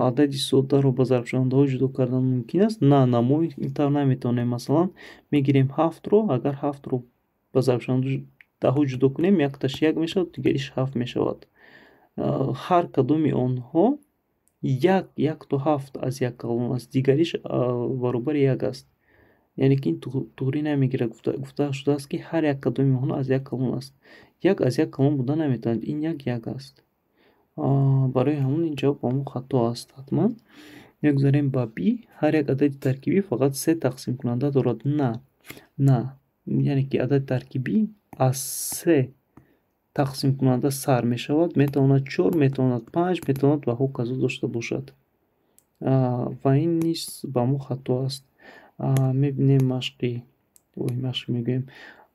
Адади содаро ба зарбшавандаҳо ҷудо кардан мумкин аст? На, мо ин тавр наметавонем. Масалан, мегирем ҳафтро, агар ҳафтро ба зарбшавандаҳо ҷудо кунем, якташ як мешавад, дигариш ҳафт мешавад. Ҳар кадоми онҳо як, якто ҳафт аз як калон аст, дигариш баробари як аст. Яъне ки ин туғрӣ намегирад. Гуфта шудааст, ки ҳар як кадоми онҳо аз як калон аст. Як аз як калон буда наметавонад, ин як як аст. Барои ҳамон ин ҷавоб ба мо хато аст ҳатман. Мегузарем ба Б. Ҳар як адади таркибӣ фақат се тақсимкунанда дорад. На, яъне ки адади таркибӣ аз се тақсимкунанда сар мешавад, метавонад чор, метавонад панҷ, метавонад ва ҳоказо дошта бошад. Ва ин низ ба мо хато аст. Мебинем машқи, ой, машқ мегӯем,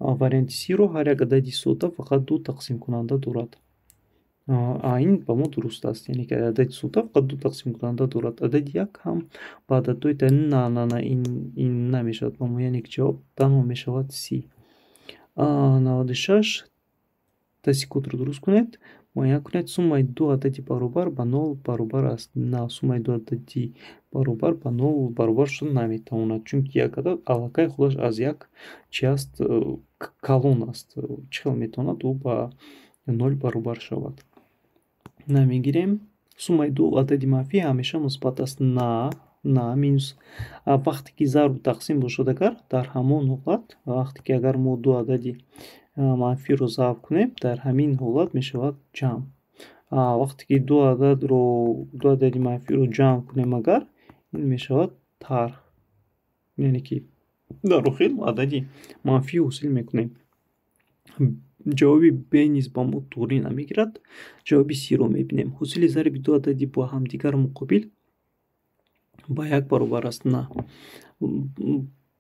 варианти Сиро. Ҳар як адади сода фақат ду тақсимкунанда дорад. Ин ба мо дуруст аст, яъне ки адади сода фақат ду тақсимкунанда дорад. Адади як ҳам ба ададҳои, на, ин намешавад ба мо, яъне ки ҷавоб танҳо мешавад Си. 96. Тасдиқотро дуруст кунед. Муайян кунед: суммаи ду адади баробар ба нол баробар аст. На, суммаи ду адади баробар ба нол баробар шуда наметавонад, чунки як адад аллакай худаш аз як чи аст, калон аст. Чӣ хел метавонад ӯ ба нол баробар шавад? Намегирем. Суммаи ду адади манфӣ ҳамеша мусбат аст. На, минус. Вақте ки зарбу тақсим бошад, агар дар ҳамон ҳолат, вақте ки агар мо ду адади манфиро зарб кунем, дар ҳамин ҳолат мешавад ҷамъ. Вақте ки ду адади манфиро ҷамъ кунем, агар ин мешавад тарҳ, яъне ки Дар охир адади манфӣ ҳосил мекунем. Ҷавоби Б низ ба мо туғрӣ намегирад. Ҷавоби С-ро мебинем. Ҳосили зарби ду адади бо ҳамдигар муқобил ба як баробар аст. На.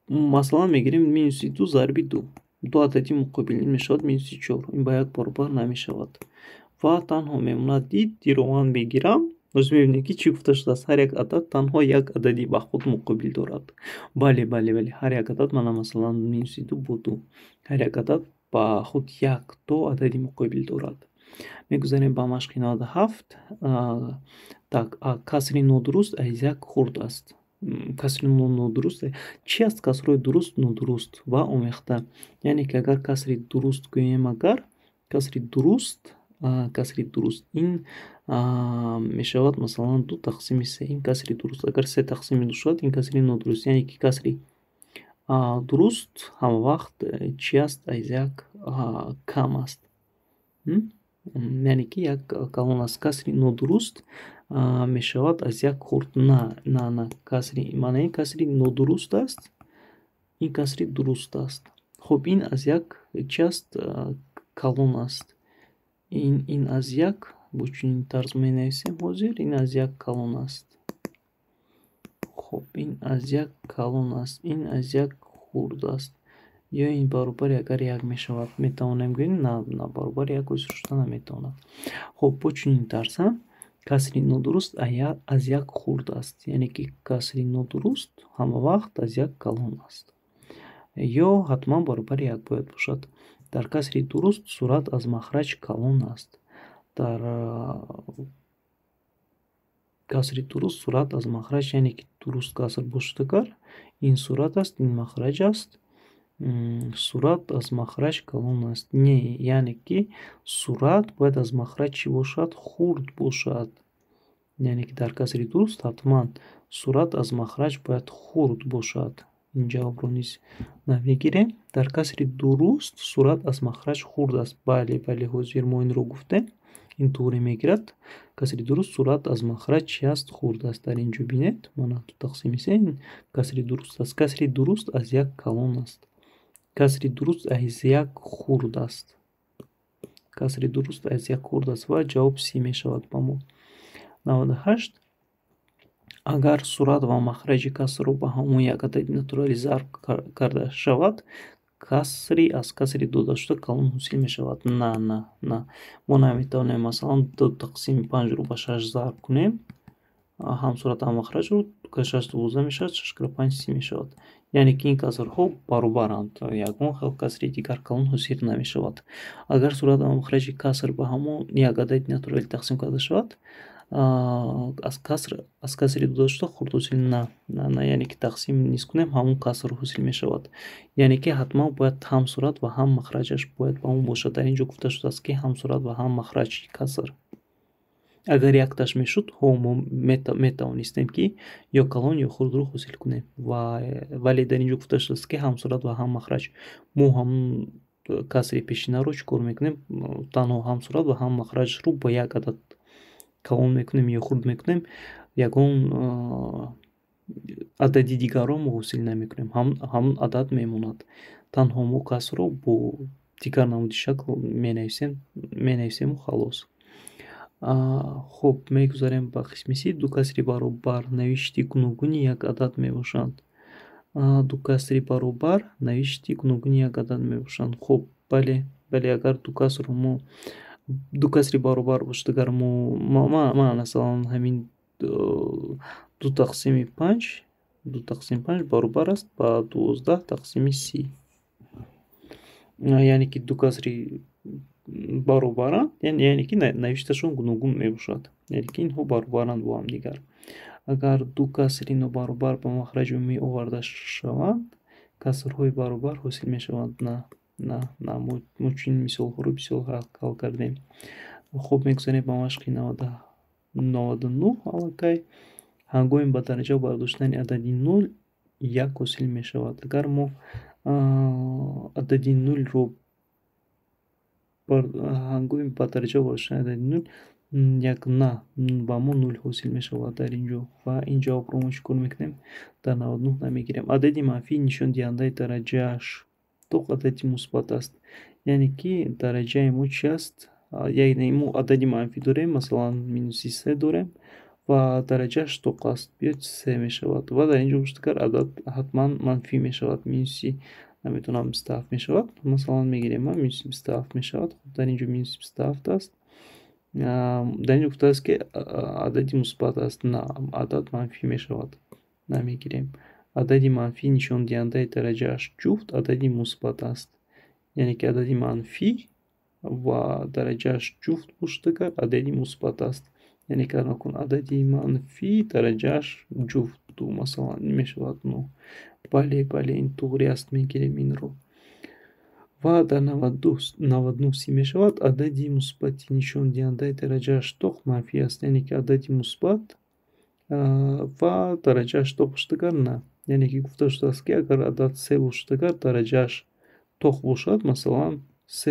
Масалан, мегирем минуси ду зарби ду. Ду адади муқобил, ин мешавад минуси чор. Ин ба як баробар намешавад. Ва танҳо мемонад Д. Д-ро ман мегирам. Боз мебинем, ки чӣ гуфта шудааст: ҳар як адад танҳо як адади ба худ муқобил дорад. Бале, бале, бале, ҳар як адад, мана, масалан, минуси ду бо ду. Ҳар як адад ба худ якто адади муқобил дорад. Мегузарем ба машқи 97. Так, касри нодуруст аз як хурд аст. Касри нодуруст чи аст? Касрҳои дуруст, нодуруст ва омехта. Яъне ки агар касри дуруст гӯем, агар касри дуруст, касри дуруст ин мешавад, масалан, ду тақсими се, ин касри дуруст. Агар се тақсими ду шавад, ин касри нодуруст. Яъне ки касри дуруст ҳамавақт чи аст? Аз як кам аст, яъне ки як калон аст. Касри нодуруст мешавад аз як хурд. На, на, на, касри, мана, ин касри нодуруст аст, ин касри дуруст аст. Хуб, ин аз як чи аст? Калон аст. Ин аз як, бо чунин тарз менависем ҳозир, ин аз як калон аст. Хуб, ин аз як калон аст, ин аз як хурд аст. Ё ин баробари агар як мешавад, метавонем гӯем? На, на, баробари як ҳосил шуда наметавонад. Хуб, бо чунин тарз касри нодуруст аз як хурд аст, яъне ки касри нодуруст ҳамавақт аз як калон аст ё ҳатман баробари як бояд бошад. Дар касри дуруст суръат аз махраҷ калон аст. Дар касри дуруст суръат аз махраҷ, яъне ки дуруст каср бошад агар, ин суръат аст, ин махраҷ аст, суръат аз махраҷ калон аст. Не, яъне ки суръат бояд аз махраҷ чӣ бошад? Хурд бошад. Яъне ки дар касри дуруст ҳатман суръат аз махраҷ бояд хурд бошад. Ин ҷавобро низ намегирем. Дар касри дуруст суръат аз махраҷ хурд аст. Бале, бале, ҳозир мо инро гуфтем, ин туғрӣ мегирад. Касри дуруст суръат аз махраҷ чи аст? Хурд аст. Дар ин ҷо бинед, мана, ду тақсими се, ин касри дуруст аст. Касри дуруст аз як калон аст. Касри дуруст аз як хурд аст. Касри дуруст аз як хурд аст ва ҷавоб С мешавад ба мо. 98. Агар суръат ва махраҷи касрро ба ҳамон як адади натуралӣ зарб карда шавад, касри аз касри додашуда калон ҳосил мешавад. На, на, на, мо наметавонем, масалан, ду тақсими панҷро ба шаш зарб кунем, ҳам суръат, ҳам махраҷро, шаш 12 мешавад, шаш кара панҷ 30 мешавад. Яъне ки ин касрҳо баробаранд, ягон хел касри дигар калон ҳосил намешавад. Агар суръат ва махраҷи каср ба ҳамон як адади натуралӣ тақсим карда шавад, аз касри додашуда хурд ҳосил. На, на, на, яъне ки тақсим низ кунем, ҳамон каср ҳосил мешавад. Яъне ки ҳатман бояд ҳам суръат ва ҳам махраҷаш бояд ба он бошад. Дар ин ҷо гуфта шудааст, ки ҳам суръат ва ҳам махраҷи каср. Агар якташ мешуд, ҳо, мо метавонистем, ки ё калон, ё хурдро ҳосил кунем, вале дар ин ҷо гуфта шудааст, ки ҳам суръат ва ҳам махраҷ. Мо ҳамон касри пешинаро чӣ кор мекунем? Танҳо ҳам суръат ва ҳам махраҷро бо як адад калон мекунем ё хурд мекунем, ягон адади дигарро мо ҳосил намекунем, ҳамон адад мемонад. Танҳо мо касрро бо дигар намуди шакл менависему халос. Хуб, мегузарем ба қисми С. Ду касри баробар навишти гуногуни як адад мебошанд. Ду касри баробар навишти гуногуни як адад мебошанд. Хуб, бале, бале, агар ду касрро мо, ду касри баробар бошад, агар мо, ман, масалан, ҳамин ду тақсими панҷ, ду тақсими панҷ баробар аст ба 12 тақсими 30, яъне ки ду касри баробаранд, яъне ки навишташон гуногун мебошад, яъне ки инҳо баробаранд бо ҳамдигар. Агар ду касри нобаробар ба махраҷи умумӣ оварда шаванд, касрҳои баробар ҳосил мешаванд. На, на, на, мо чунин мисолҳоро бисёр ҳал кардем. Хуб, мегузарем ба машқи 99. Аллакай ҳангоми ба дараҷа бардоштани адади нул як ҳосил мешавад. Агар мо адади нулро, ҳангоми ба дараҷа бардоштани адади нул Як на ба мо нул ҳосил мешавад дар ин ҷо ва ин ҷавобро мо чӣ кор мекунем? Дар 99 намегирем. Адади манфӣ нишондиҳандаи дараҷааш тоқ адади мусбат аст. Яъне ки дараҷаи мо чи аст? Яъне мо адади манфӣ дорем, масалан, минуси се дорем ва дараҷааш тоқ аст. Биёд, се мешавад ва дар ин ҷо бошад, агар адад ҳатман манфӣ мешавад, минуси, намедонам, 27 мешавад. Масалан, мегирем, минуси 27 мешавад. Дар ин ҷо минуси 27 аст. Дар ин ҷо гуфтааст, ки адади мусбат аст. На, адад манфӣ мешавад, намегирем. Адади манфӣ нишондиҳандаи дараҷааш ҷуфт адади мусбат аст. Яъне ки адади манфӣ ва дараҷааш ҷуфт бошад, агар адади мусбат аст. Яъне ки накун, адади манфӣ дараҷааш ҷуфт ду, масалан, мешавад ну. Бале, бале, ин туғри аст, мегирем инро. Ва дар 99 си мешавад. Адади мусбати нишондиҳандаи дараҷааш тоқ манфӣ аст. Яъне ки адади мусбат ва дараҷааш тоқ бошад, агар на. Яъне ки гуфта шудааст, ки агар адад се бошад, агар дараҷааш тоқ бошад, масалан, се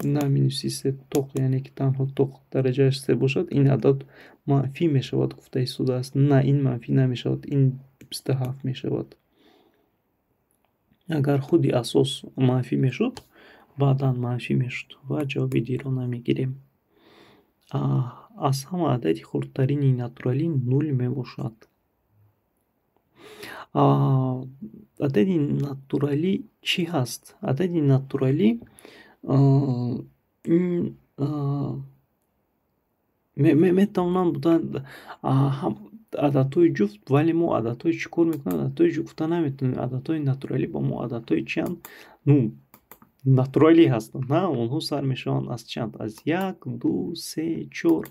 на минуси се тоқ, яъне ки танҳо тоқ дараҷааш се бошад, ин адад манфӣ мешавад, гуфта истодааст. На, ин манфӣ намешавад, ин 27 мешавад. Агар худи асос манфӣ мешуд, баъдан манфӣ мешуд ва ҷавоби диро намегирем. Аз ҳама адади хурдтарини натуралӣ нул мебошад. Адади натуралӣ чӣ ҳаст? Адади натуралӣ ин метавонанд буданд ададҳои ҷуфт, вале мо ададҳои чӣ кор мекунем? Ададҳои ҷуфт гуфта наметавонем. Ададҳои натуралӣ ба мо ададҳои чианд? Ну, натуралӣ ҳастанд, на? Онҳо сар мешаванд аз чанд? Аз як, ду, се, чор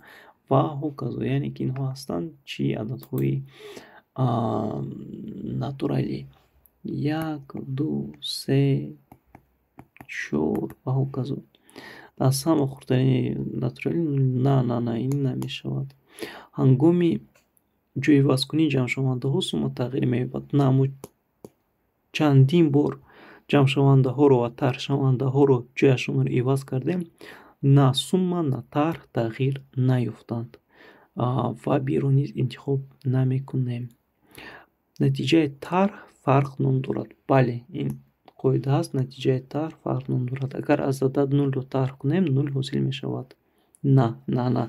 ва ҳоказо. Яъне ки инҳо ҳастанд чӣ? Ададҳои натуралӣ. Як, ду, се, чор ва ҳоказо. Аз ҳама хурдтарини натуралӣ, на, на, на, ин намешавад. Ҳангоми ҷойивазкунии ҷамъшавандаҳо сумма тағйир меёбад. На, мо чандин бор ҷамъшавандаҳоро ва тарҳшавандаҳоро ҷояшонро иваз кардем, на сумма, на тарҳ тағйир наёфтанд ва биро низ интихоб намекунем. Натиҷаи тарҳ фарқ ном дорад. Бале, ин қоида ҳаст, натиҷаи тарҳ фарқ ном дорад. Агар аз адад нулро тарҳ кунем, нул ҳосил мешавад. На, на, на.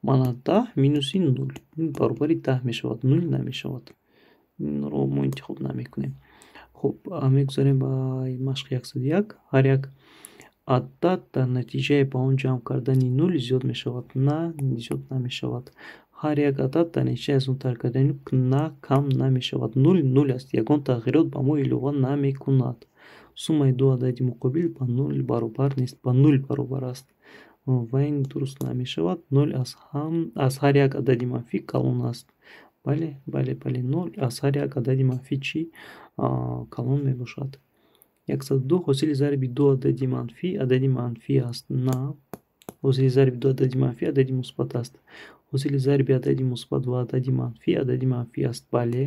Мана 10 минуси нул баробари 10 мешавад, нул намешавад. Инро мо интихоб намекунем. Хуб, мегузарем ба машқи 101. Ҳар як адад дар натиҷаи ба он ҷамъ кардани нул зиёд мешавад. На, зиёд намешавад. Ҳар як адад дар натиҷаи аз он тарҳ кардани на кам намешавад. Нул нул аст, ягон тағйирот ба мо илова намекунад. Суммаи ду адади муқобил ба нул баробар нест, ба нул баробар аст. Ва ин дуруст намешавад. Нол аз ҳар як адади манфӣ калон аст. Бале, бале, бале, нол аз ҳар як адади манфӣ чӣ калон мебошад. 102. Ҳосили зарби ду адади манфӣ адади манфӣ аст. На, ҳосили зарби ду адади манфӣ адади мусбат аст. Ҳосили зарби адади мусбат ва адади манфӣ адади манфӣ аст. Бале.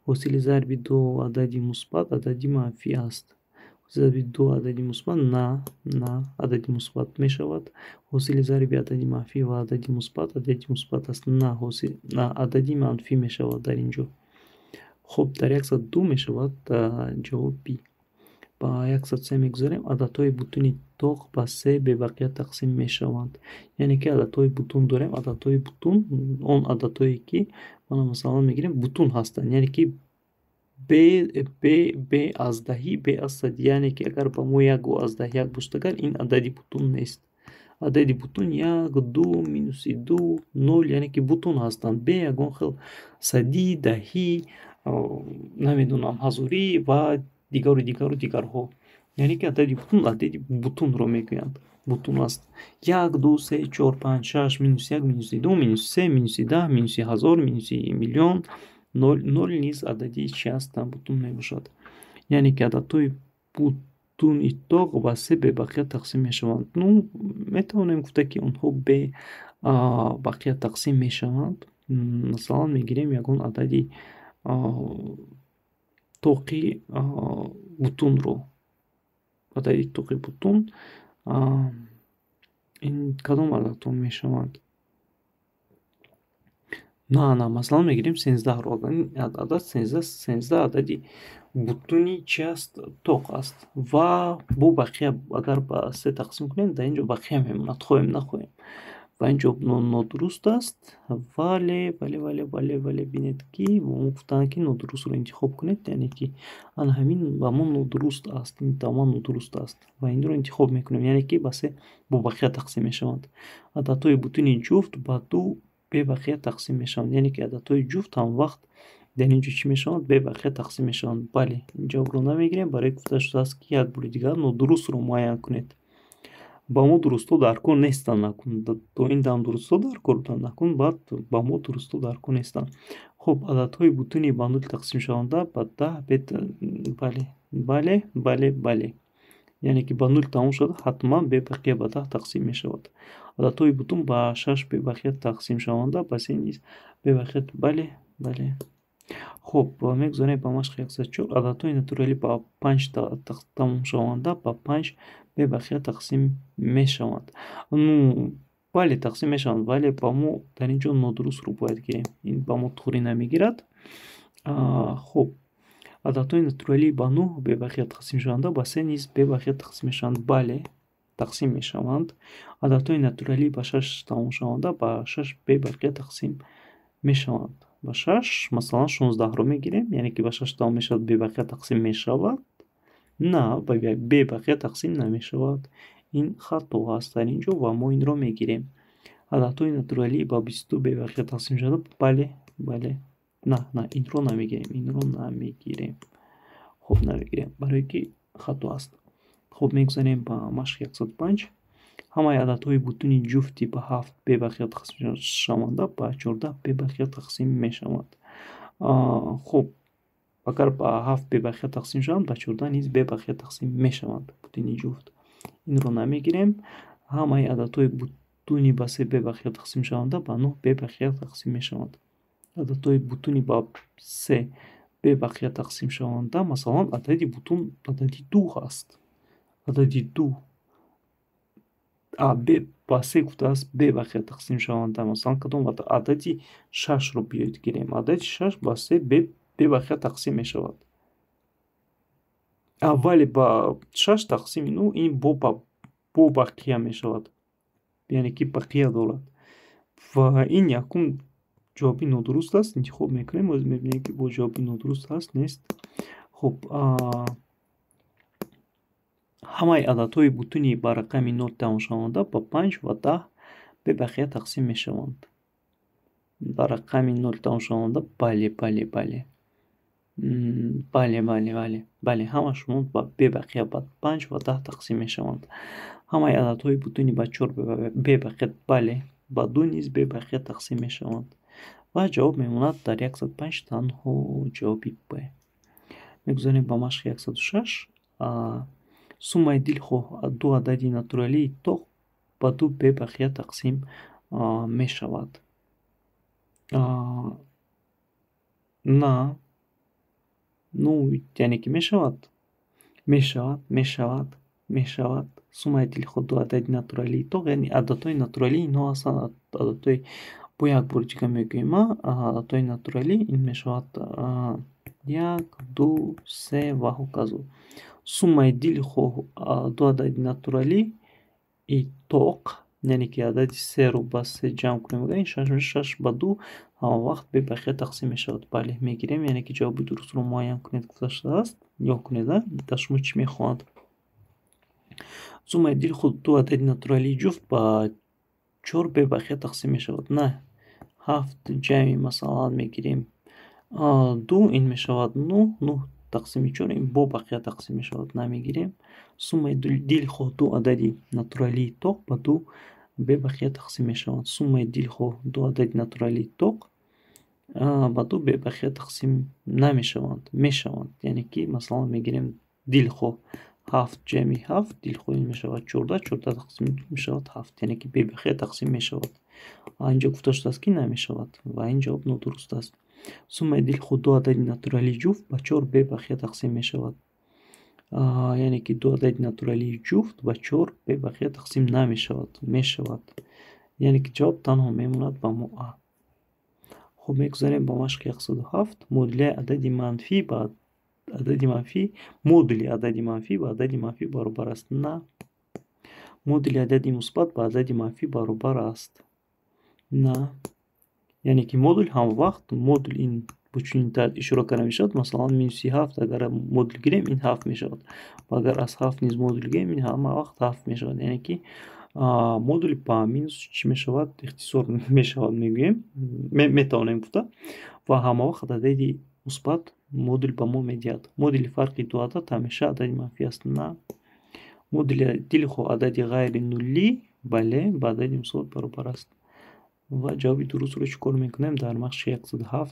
Ҳосили зарби ду адади мусбат адади манфӣ аст. Зарби ду адади мусбат, на, на, адади мусбат мешавад. Ҳосили зарби адади манфӣ ва адади мусбат адади мусбат аст. На, ҳосил на, адади манфӣ мешавад дар ин ҷо. Хуб, дар 102 мешавад ҷавоб би. Ба 103 мегузарем. Ададҳои бутуни тоқ ба се бебақия тақсим мешаванд. Яъне ки ададҳои бутун дорем. Ададҳои бутун он ададҳое, ки мана, масалан, мегирем, бутун ҳастанд. Яъне ки б аз даҳӣ, б аз сад. Яъне ки агар ба мо 1,1 бошад, агар ин адади бутун нест. Адади бутун як, ду, минуси ду, нол, яъне ки бутун ҳастанд. Бе ягон хел садӣ, даҳӣ, намедонам, ҳазорӣ ва дигару дигару дигарҳо. Яъне ки адади бутун, адади бутунро мегӯянд. Бутун аст. Як, ду, се, чор, панҷ, шаш, минуси як, минуси ду, минуси се, минуси 10, минуси ҳазор, минуси миллион, нол. Нол низ адади чи ҳастанд? Бутун мебошад. Яъне ки ададҳои бутуни тоқ ба се бебақия тақсим мешаванд. Ну, метавонем гуфта, ки онҳо бе бақия тақсим мешаванд. Масалан, мегирем ягон адади тоқи бутунро. Адади тоқи бутун Ин кадом ададҳо мешаванд? На, на, масалан, мегирем 13-ро. Адад 13, 13 адади бутуни чи аст? Тоқ аст. Ва бо бақия агар ба се тақсим кунем, дар ин ҷо бақия мемонад, хоҳем нахоҳем. Ва ин ҷо нодуруст аст, вале бинед, ки мо гуфтанд, ки нодурустро интихоб кунед, яъне ки ана ҳамин ба мо нодуруст аст, ин тамоман нодуруст аст ва инро интихоб мекунем, яъне ки ба се бо бақия тақсим мешаванд. Ададҳои бутуни ҷуфт ба ду бебақия тақсим мешаванд, яъне ки ададҳои ҷуфт ҳамвақт дар ин ҷо чӣ мешаванд? Бебақия тақсим мешаванд. Бале, ин ҷавобро намегирем, барои гуфта шудааст, ки як бори дигар нодурустро муайян кунед. Ба мо дурустҳо дар кор нестанд накун. То ин дам дурустҳо дар кор буданд, накун баъд ба мо дурустҳо дар кор нестанд. Хуб, ададҳои бутуни ба нул тақсимшаванда ба 10. Бале, бале, бале, бале, яъне ки ба нул тамом шуда, ҳатман бебақия ба 10 тақсим мешавад. Ададҳои бутун ба шаш бебақия тақсимшаванда ба се низ бебақия. Бале, бале. Хуб, мегузарем ба машқи 104. Ададҳои натуралӣ ба панҷ тамомшаванда ба панҷ бебақия тақсим мешаванд. Ну, бале, тақсим мешаванд, вале ба мо дар ин ҷо нодурустро бояд гирем, ин ба мо туғрӣ намегирад. Хуб, ададҳои натуралӣ ба нӯҳ бебақия тақсимшаванда ба се низ бебақия тақсим мешаванд. Бале, тақсим мешаванд. Ададҳои натуралӣ ба шаш тамомшаванда ба шаш бебақия тақсим мешаванд. Ба шаш, масалан, 16-ро мегирем, яъне ки ба шаш тамом мешавад, бебақия тақсим мешавад? На, бебақия тақсим намешавад, ин хато аст дар ин ҷо ва мо инро мегирем. Ададҳои натуралӣ ба 22 бебақия тақсим шавад. Бале, бале. На, на, инро намегирем, инро намегирем. Хуб, намегирем, барое ки хато аст. Хуб, мегузарем ба машқи 105. Ҳамаи ададҳои бутуни ҷуфти ба ҳафт бебақия тақсимшаванда ба 14 бебақия тақсим мешаванд. Хуб, агар ба ҳафт бебақия тақсим шаванд, ба 14 низ бебақия тақсим мешаванд. Бутуни ҷуфт, инро намегирем. Ҳамаи ададҳои бутуни ба се бебақия тақсимшаванда ба нӯҳ бебақия тақсим мешаванд. Ададҳои бутуни ба се бебақия тақсимшаванда, масалан, адади бутун адади ду ҳаст. Адади ду ба се гуфтааст, бебақия тақсимшаванда. Масалан, кадом адади? Шашро биёед гирем. Адади шаш ба се бебақия тақсим мешавад, вале ба шаш тақсими нӯ ин бо бақия мешавад, яъне ки бақия дорад, ва ин якум ҷавоби нодуруст аст. Интихоб мекунем, оз мебинем, ки бо ҷавоби нодуруст ҳаст, нест. Хуб, ҳамаи ададҳои бутуни ба рақами нол тамомшаванда ба панҷ ва 10 бебақия тақсим мешаванд. Ба рақами нол тамомшаванда, бале, бале, бале, бале, бале, бале, бале, ҳамашон бебақия ба панҷ ва 10 тақсим мешаванд. Ҳамаи ададҳои бутуни ба чор бебақия, бале, ба ду низ бебақия тақсим мешаванд. Ва ҷавоб мемонад дар 105 танҳо ҷавоби б. Мегузарем ба машқи 106. Суммаи дилхоҳ ду адади натуралии тоқ ба ду бебақия тақсим мешавад. На, ну, яъне ки мешавад, мешавад, мешавад, мешавад. Суммаи дилхоҳ ду адади натуралии тоқ, яъне ададҳои натуралӣ инҳо ҳастанд. Ададҳои, бо як бори дига мегӯем, ададҳои натуралӣ ин мешавад як, ду, се ва ҳоказо. Суммаи дилхоҳ ду адади натуралӣ и тоқ, яъне ки адади серо ба се ҷамъ кунем, ин шаш, шаш ба ду ҳамавақт бебақия тақсим мешавад. Бале, мегирем, яъне ки ҷавоби дурустро муайян кунед гуфта шудааст. Нигоҳ кунед, дар шумо чӣ мехоҳанд. Суммаи дилхоҳ ду адади натуралии ҷуфт ба чор бебақия тақсим мешавад. На, ҳафт ҷамъи, масалан, мегирем ду, ин мешавад нӯҳ, нӯҳ тақсими чор ин бо бақия тақсим мешавад, намегирем. Суммаи дилхоҳ ду адади натуралии тоқ ба ду бебақия тақсим мешаванд. Суммаи дилхоҳ ду адади натуралии тоқ ба ду бебақия тақсим намешаванд, мешаванд. Яъне ки, масалан, мегирем дилхоҳ ҳафт ҷамъи ҳафт, дилхоҳ ин мешавад 14, 14 тақсими ду мешавад ҳафт, яъне ки бебақия тақсим мешавад. Инҷо гуфта шудааст, ки намешавад, ва ин ҷавоб нодуруст аст. Суммаи дилхоҳ ду адади натуралии ҷуфт ба чор бебақия тақсим мешавад. Яъне ки ду адади натуралии ҷуфт ба чор бебақия тақсим намешавад, мешавад. Яъне ки ҷавоб танҳо мемонад ба мо А. Хуб, мегузарем ба машқи 107. Модулияи адади манфӣ ба адади манфӣ, модули адади манфӣ ба адади манфӣ баробар аст. На. Модули адади мусбат ба адади манфӣ баробар аст. На. Яъне ки модул ҳамавақт, модул ин бо чунин тарз ишора карда мешавад. Масалан, минуси ҳафт агар модул гирем, ин ҳафт мешавад. Ва агар аз ҳафт низ модул гирем, ин ҳама вақт ҳафт мешавад. Яъне ки модул ба минус чӣ мешавад? Ихтисор мешавад, мегӯем, метавонем гуфта. Ва ҳамавақт адади мусбат модул ба мо медиҳад. Модули фарқи ду адад ҳамеша адади манфӣ аст. На. Модули дилхоҳ адади ғайри нулӣ, бале, ба адади мусбат баробар аст. Ва ҷавоби дурустро чӣ кор мекунем? Дар машқи 107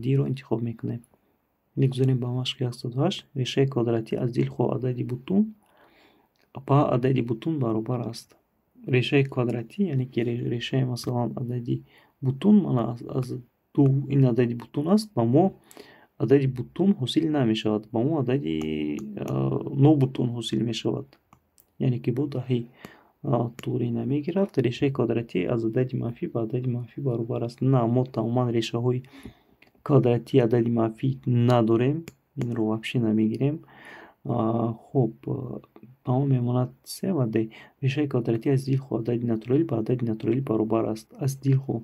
Д-ро интихоб мекунем. Мегузарем ба машқи 108. Решаи квадратӣ аз дилхоҳ адади бутун ба адади бутун баробар аст. Решаи квадратӣ, яъне ки решаи, масалан, адади бутун, мана аз ду, ин адади бутун аст, ба мо адади бутун ҳосил намешавад, ба мо адади нобутун ҳосил мешавад. Яъне ки бо даҳи туғрӣ намегирад. Решаи квадратӣ аз адади манфӣ ба адади манфӣ баробар аст. На, мо тамоман решаҳои квадратии адади манфӣ надорем, инро вообще намегирем. Хуб, ба мо мемонад С ва Д. Решаи квадратӣ аз дилхоҳ адади натуралӣ ба адади натуралӣ баробар аст. Аз дилхоҳ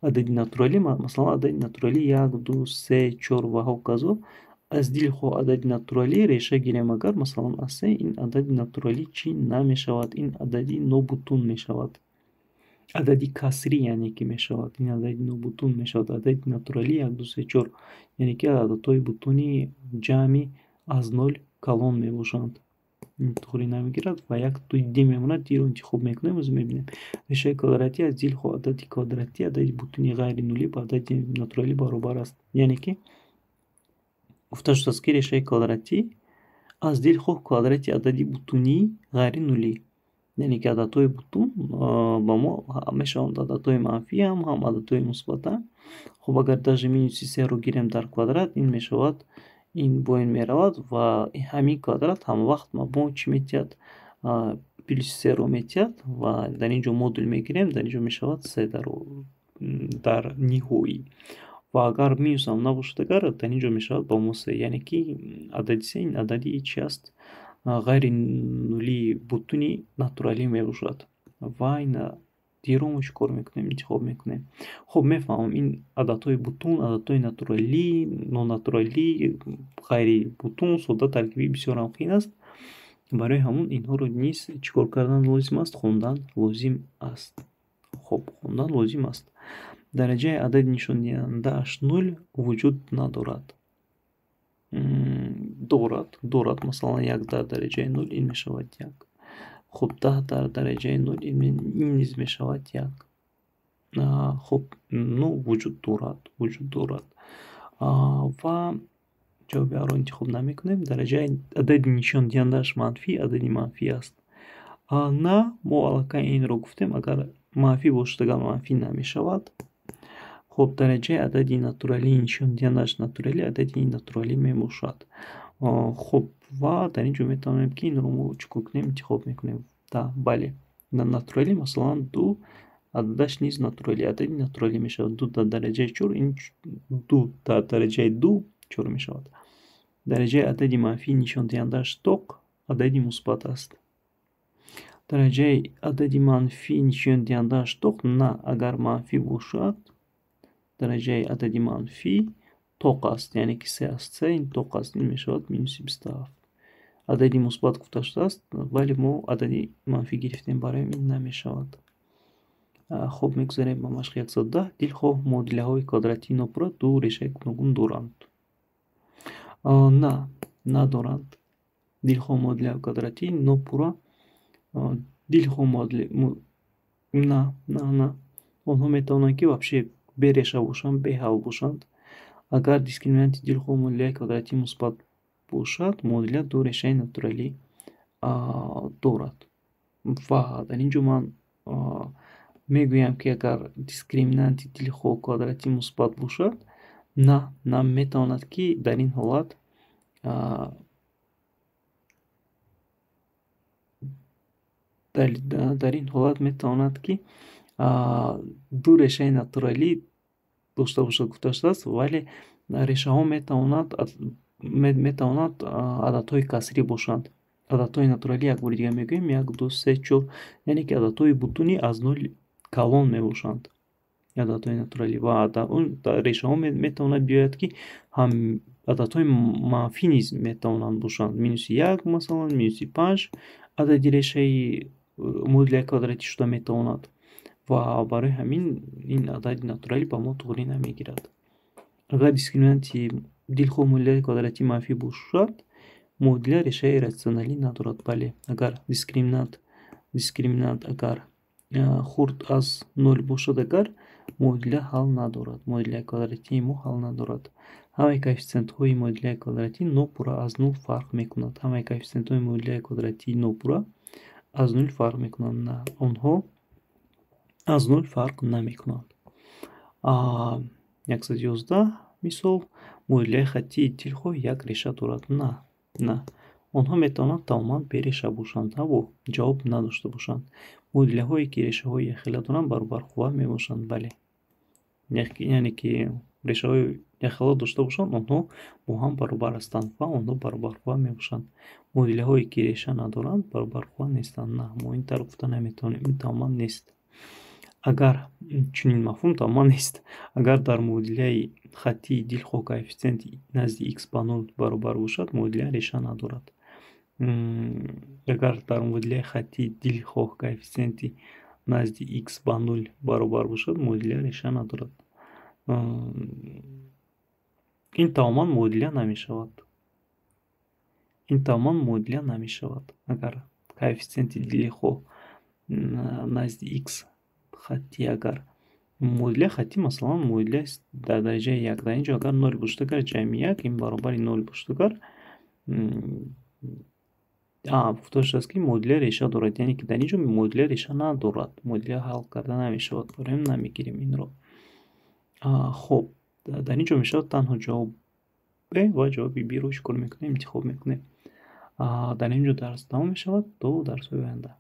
адади натуралӣ, масалан, адади натуралӣ як, ду, се, чор ва ҳоказо, аз дилхоҳ адади натуралӣ реша гирем агар, масалан, аз се, ин адади натуралӣ чӣ намешавад? Ин адади нобутун мешавад. Адади касрӣ, яъне ки мешавад. Ин адади нобутун мешавад. Адади натуралӣ як, ду, се, чор. Яъне ки ададҳои бутуни ҷамъи аз нол калон мебошанд. Ин туғрӣ намегирад ва як туи Д мемонад, Д-ро интихоб мекунем, оз мебинем. Решаи квадратӣ аз дилхоҳ адади квадратӣ адади бутуни ғайри нулӣ ба адади натуралӣ баробар аст. Яъне ки гуфта шудааст, ки решаи квадратӣ аз дилхоҳ квадрати адади бутунии ғайри нулӣ. Яъне ки ададҳои бутун ба мо мешаванд ададҳои манфиам, ҳам ададҳои мусбатам. Хуб, агар даже минуси серо гирем дар квадрат, ин мешавад, ин бо ин меравад ва ҳамин квадрат ҳамавақт ба мо чӣ медиҳад? Плюси серо медиҳад ва дар ин ҷо модул мегирем, дар ин ҷо мешавад се дар ниҳоӣ. Ва агар минусам набошад агар, дар ин ҷо мешавад ба мо се. Яъне ки адади се ин адади чӣ аст? Ғайри нулии бутуни натуралӣ мебошад. Ва ин Д-ро мо чӣ кор мекунем? Интихоб мекунем. Хуб, мефаҳмам, ин ададҳои бутун, ададҳои натуралӣ, нонатуралӣ, ғайри бутун, сода, таркибӣ бисёрам қиин аст. Барои ҳамун инҳоро низ чӣ кор кардан лозим аст? Хондан лозим аст. Хуб, хондан лозим аст. Дараҷаи адади нишондиҳандааш нул вуҷуд надорад. Дорад, дорад, масалан, як дар дараҷаи нул ин мешавад як. Хуб, 10 дар дараҷаи нул ин низ мешавад як. Хуб, ну вуҷуд дорад, вуҷуд дорад. Ва ҷавоби А-ро интихоб намекунем. Дараҷаи адади нишондиҳандааш манфӣ, адади манфӣ аст. На, мо аллакай инро гуфтем, агар манфӣ бошад, агар манфӣ намешавад. Хуб, дараҷаи адади натуралии нишондиҳандааш натуралӣ, адади натуралӣ мебошад. Хуб, ва дар ин ҷо метавонем, ки инро мо чӣ кор кунем? Интихоб мекунем. Да, бале. Натуралӣ, масалан, ду ададаш низ натуралӣ, адади натуралӣ мешавад. Ду дар дараҷаи чор, ин ду дар дараҷаи ду чор мешавад. Дараҷаи адади манфии нишондиҳандааш тоқ адади мусбат аст. Дараҷаи адади манфии нишондиҳандааш тоқ, на, агар манфӣ бошад, дараҷаи адади манфӣ тоқ аст, яъне ки се аст, се ин тоқ аст, ин мешавад минуси 27. Адади мусбат гуфта шудааст, вале мо адади манфӣ гирифтем, барои ин намешавад. Хуб, мегузарем ба машқи 110. Дилхоҳ муодилаҳои квадратии нопурра ду решаи гуногун доранд. На, надоранд. Дилхоҳ муодилаҳои квадратии нопурра, дилхоҳ муодила, на, на, на. Онҳо метавонанд, ки вообще береша бошанд, беҳал бошанд. Агар дискриминанти дилхоҳ муодилаи квадратии мусбат бошад, муодила ду решаи натуралӣ дорад. Ва дар ин ҷо ман мегӯям, ки агар дискриминанти дилхоҳ квадратии мусбат бошад, на, на метавонад, ки дар ин ҳолат Дар ин ҳолат метавонад, ки ду решаи натуралӣ дошта бошад, гуфта шудааст, вале решаҳо метавонад ададҳои касрӣ бошанд. Ададҳои натуралӣ, як бори дига мегӯем, як, ду, се, чор, яъне ки ададҳои бутуни аз нол калон мебошанд ададҳои натуралӣ. Ва дар он решаҳо метавонад биёяд, ки ҳам ададҳои манфӣ низ метавонанд бошанд. -1, масалан, -5 адади решаи муодилаи квадратӣ шуда метавонад ва барои ҳамин ин адади натуралӣ ба мо туғрӣ намегирад. Агар дискриминанти дилхоҳ муодилаи квадратӣ манфӣ бошад, муодила решаи ирратсионалӣ надорад. Бале, агар дискриминант агар хурд аз нол бошад, агар муодила ҳал надорад, муодилаи квадратии мо ҳал надорад. Ҳамаи коэффисиентҳои муодилаи квадратӣ нопурра аз нул фарқ мекунад. Ҳамаи коэффисиентҳои муодилаи квадратии нопурра аз нул фарқ мекунанд? На, онҳо аз нул фарқ намекунанд. 111 мисол: муодилаи хаттии дилхоҳ як реша дорад? На, онҳо метавонанд тамоман береша бошанд ҳаву ҷавоб надошта бошанд. Муодилаҳое, ки решаҳои якхела доранд, баробарқувва мебошанд. Бале, яъне ки решаҳои якхела дошта бошанд, онҳо бо ҳам баробар ҳастанд ва онҳо баробарқувва мебошанд. Муодилаҳое, ки реша надоранд, баробарқувва нестанд. На, мо ин тавр гуфта наметавонем, ин тамоман нест. Агар чунин мафҳум тамоман нест. Агар дар муодилаи хаттии дилхоҳ коэффисиенти назди х ба нол баробар бошад, муодила реша надорад. Агар дар муодилаи хаттии дилхоҳ коэффисиенти назди х ба нол баробар бошад, муодила реша надорад. Ин тамоман муодила намешавад, ин тамоман муодила намешавад. Агар коэффисиенти дилхоҳ назди х хаттӣ, агар муодилаи хаттӣ, масалан, муодила дар дараҷаи як, дар ин ҷо агар нол бошад, агар ҷамъи як ин баробари нол бошад, агар гуфта шудааст, ки муодила реша дорад, яъне ки дар ин ҷо муодила реша надорад, муодила ҳал карда намешавад, барои намегирем инро. Хуб, дар ин ҷо мешавад танҳо ҷавоб Б ва ҷавоби Б-ро чӣ кор мекунем? Интихоб мекунем. Дар ин ҷо дарс тамом мешавад. То дарсҳои оянда.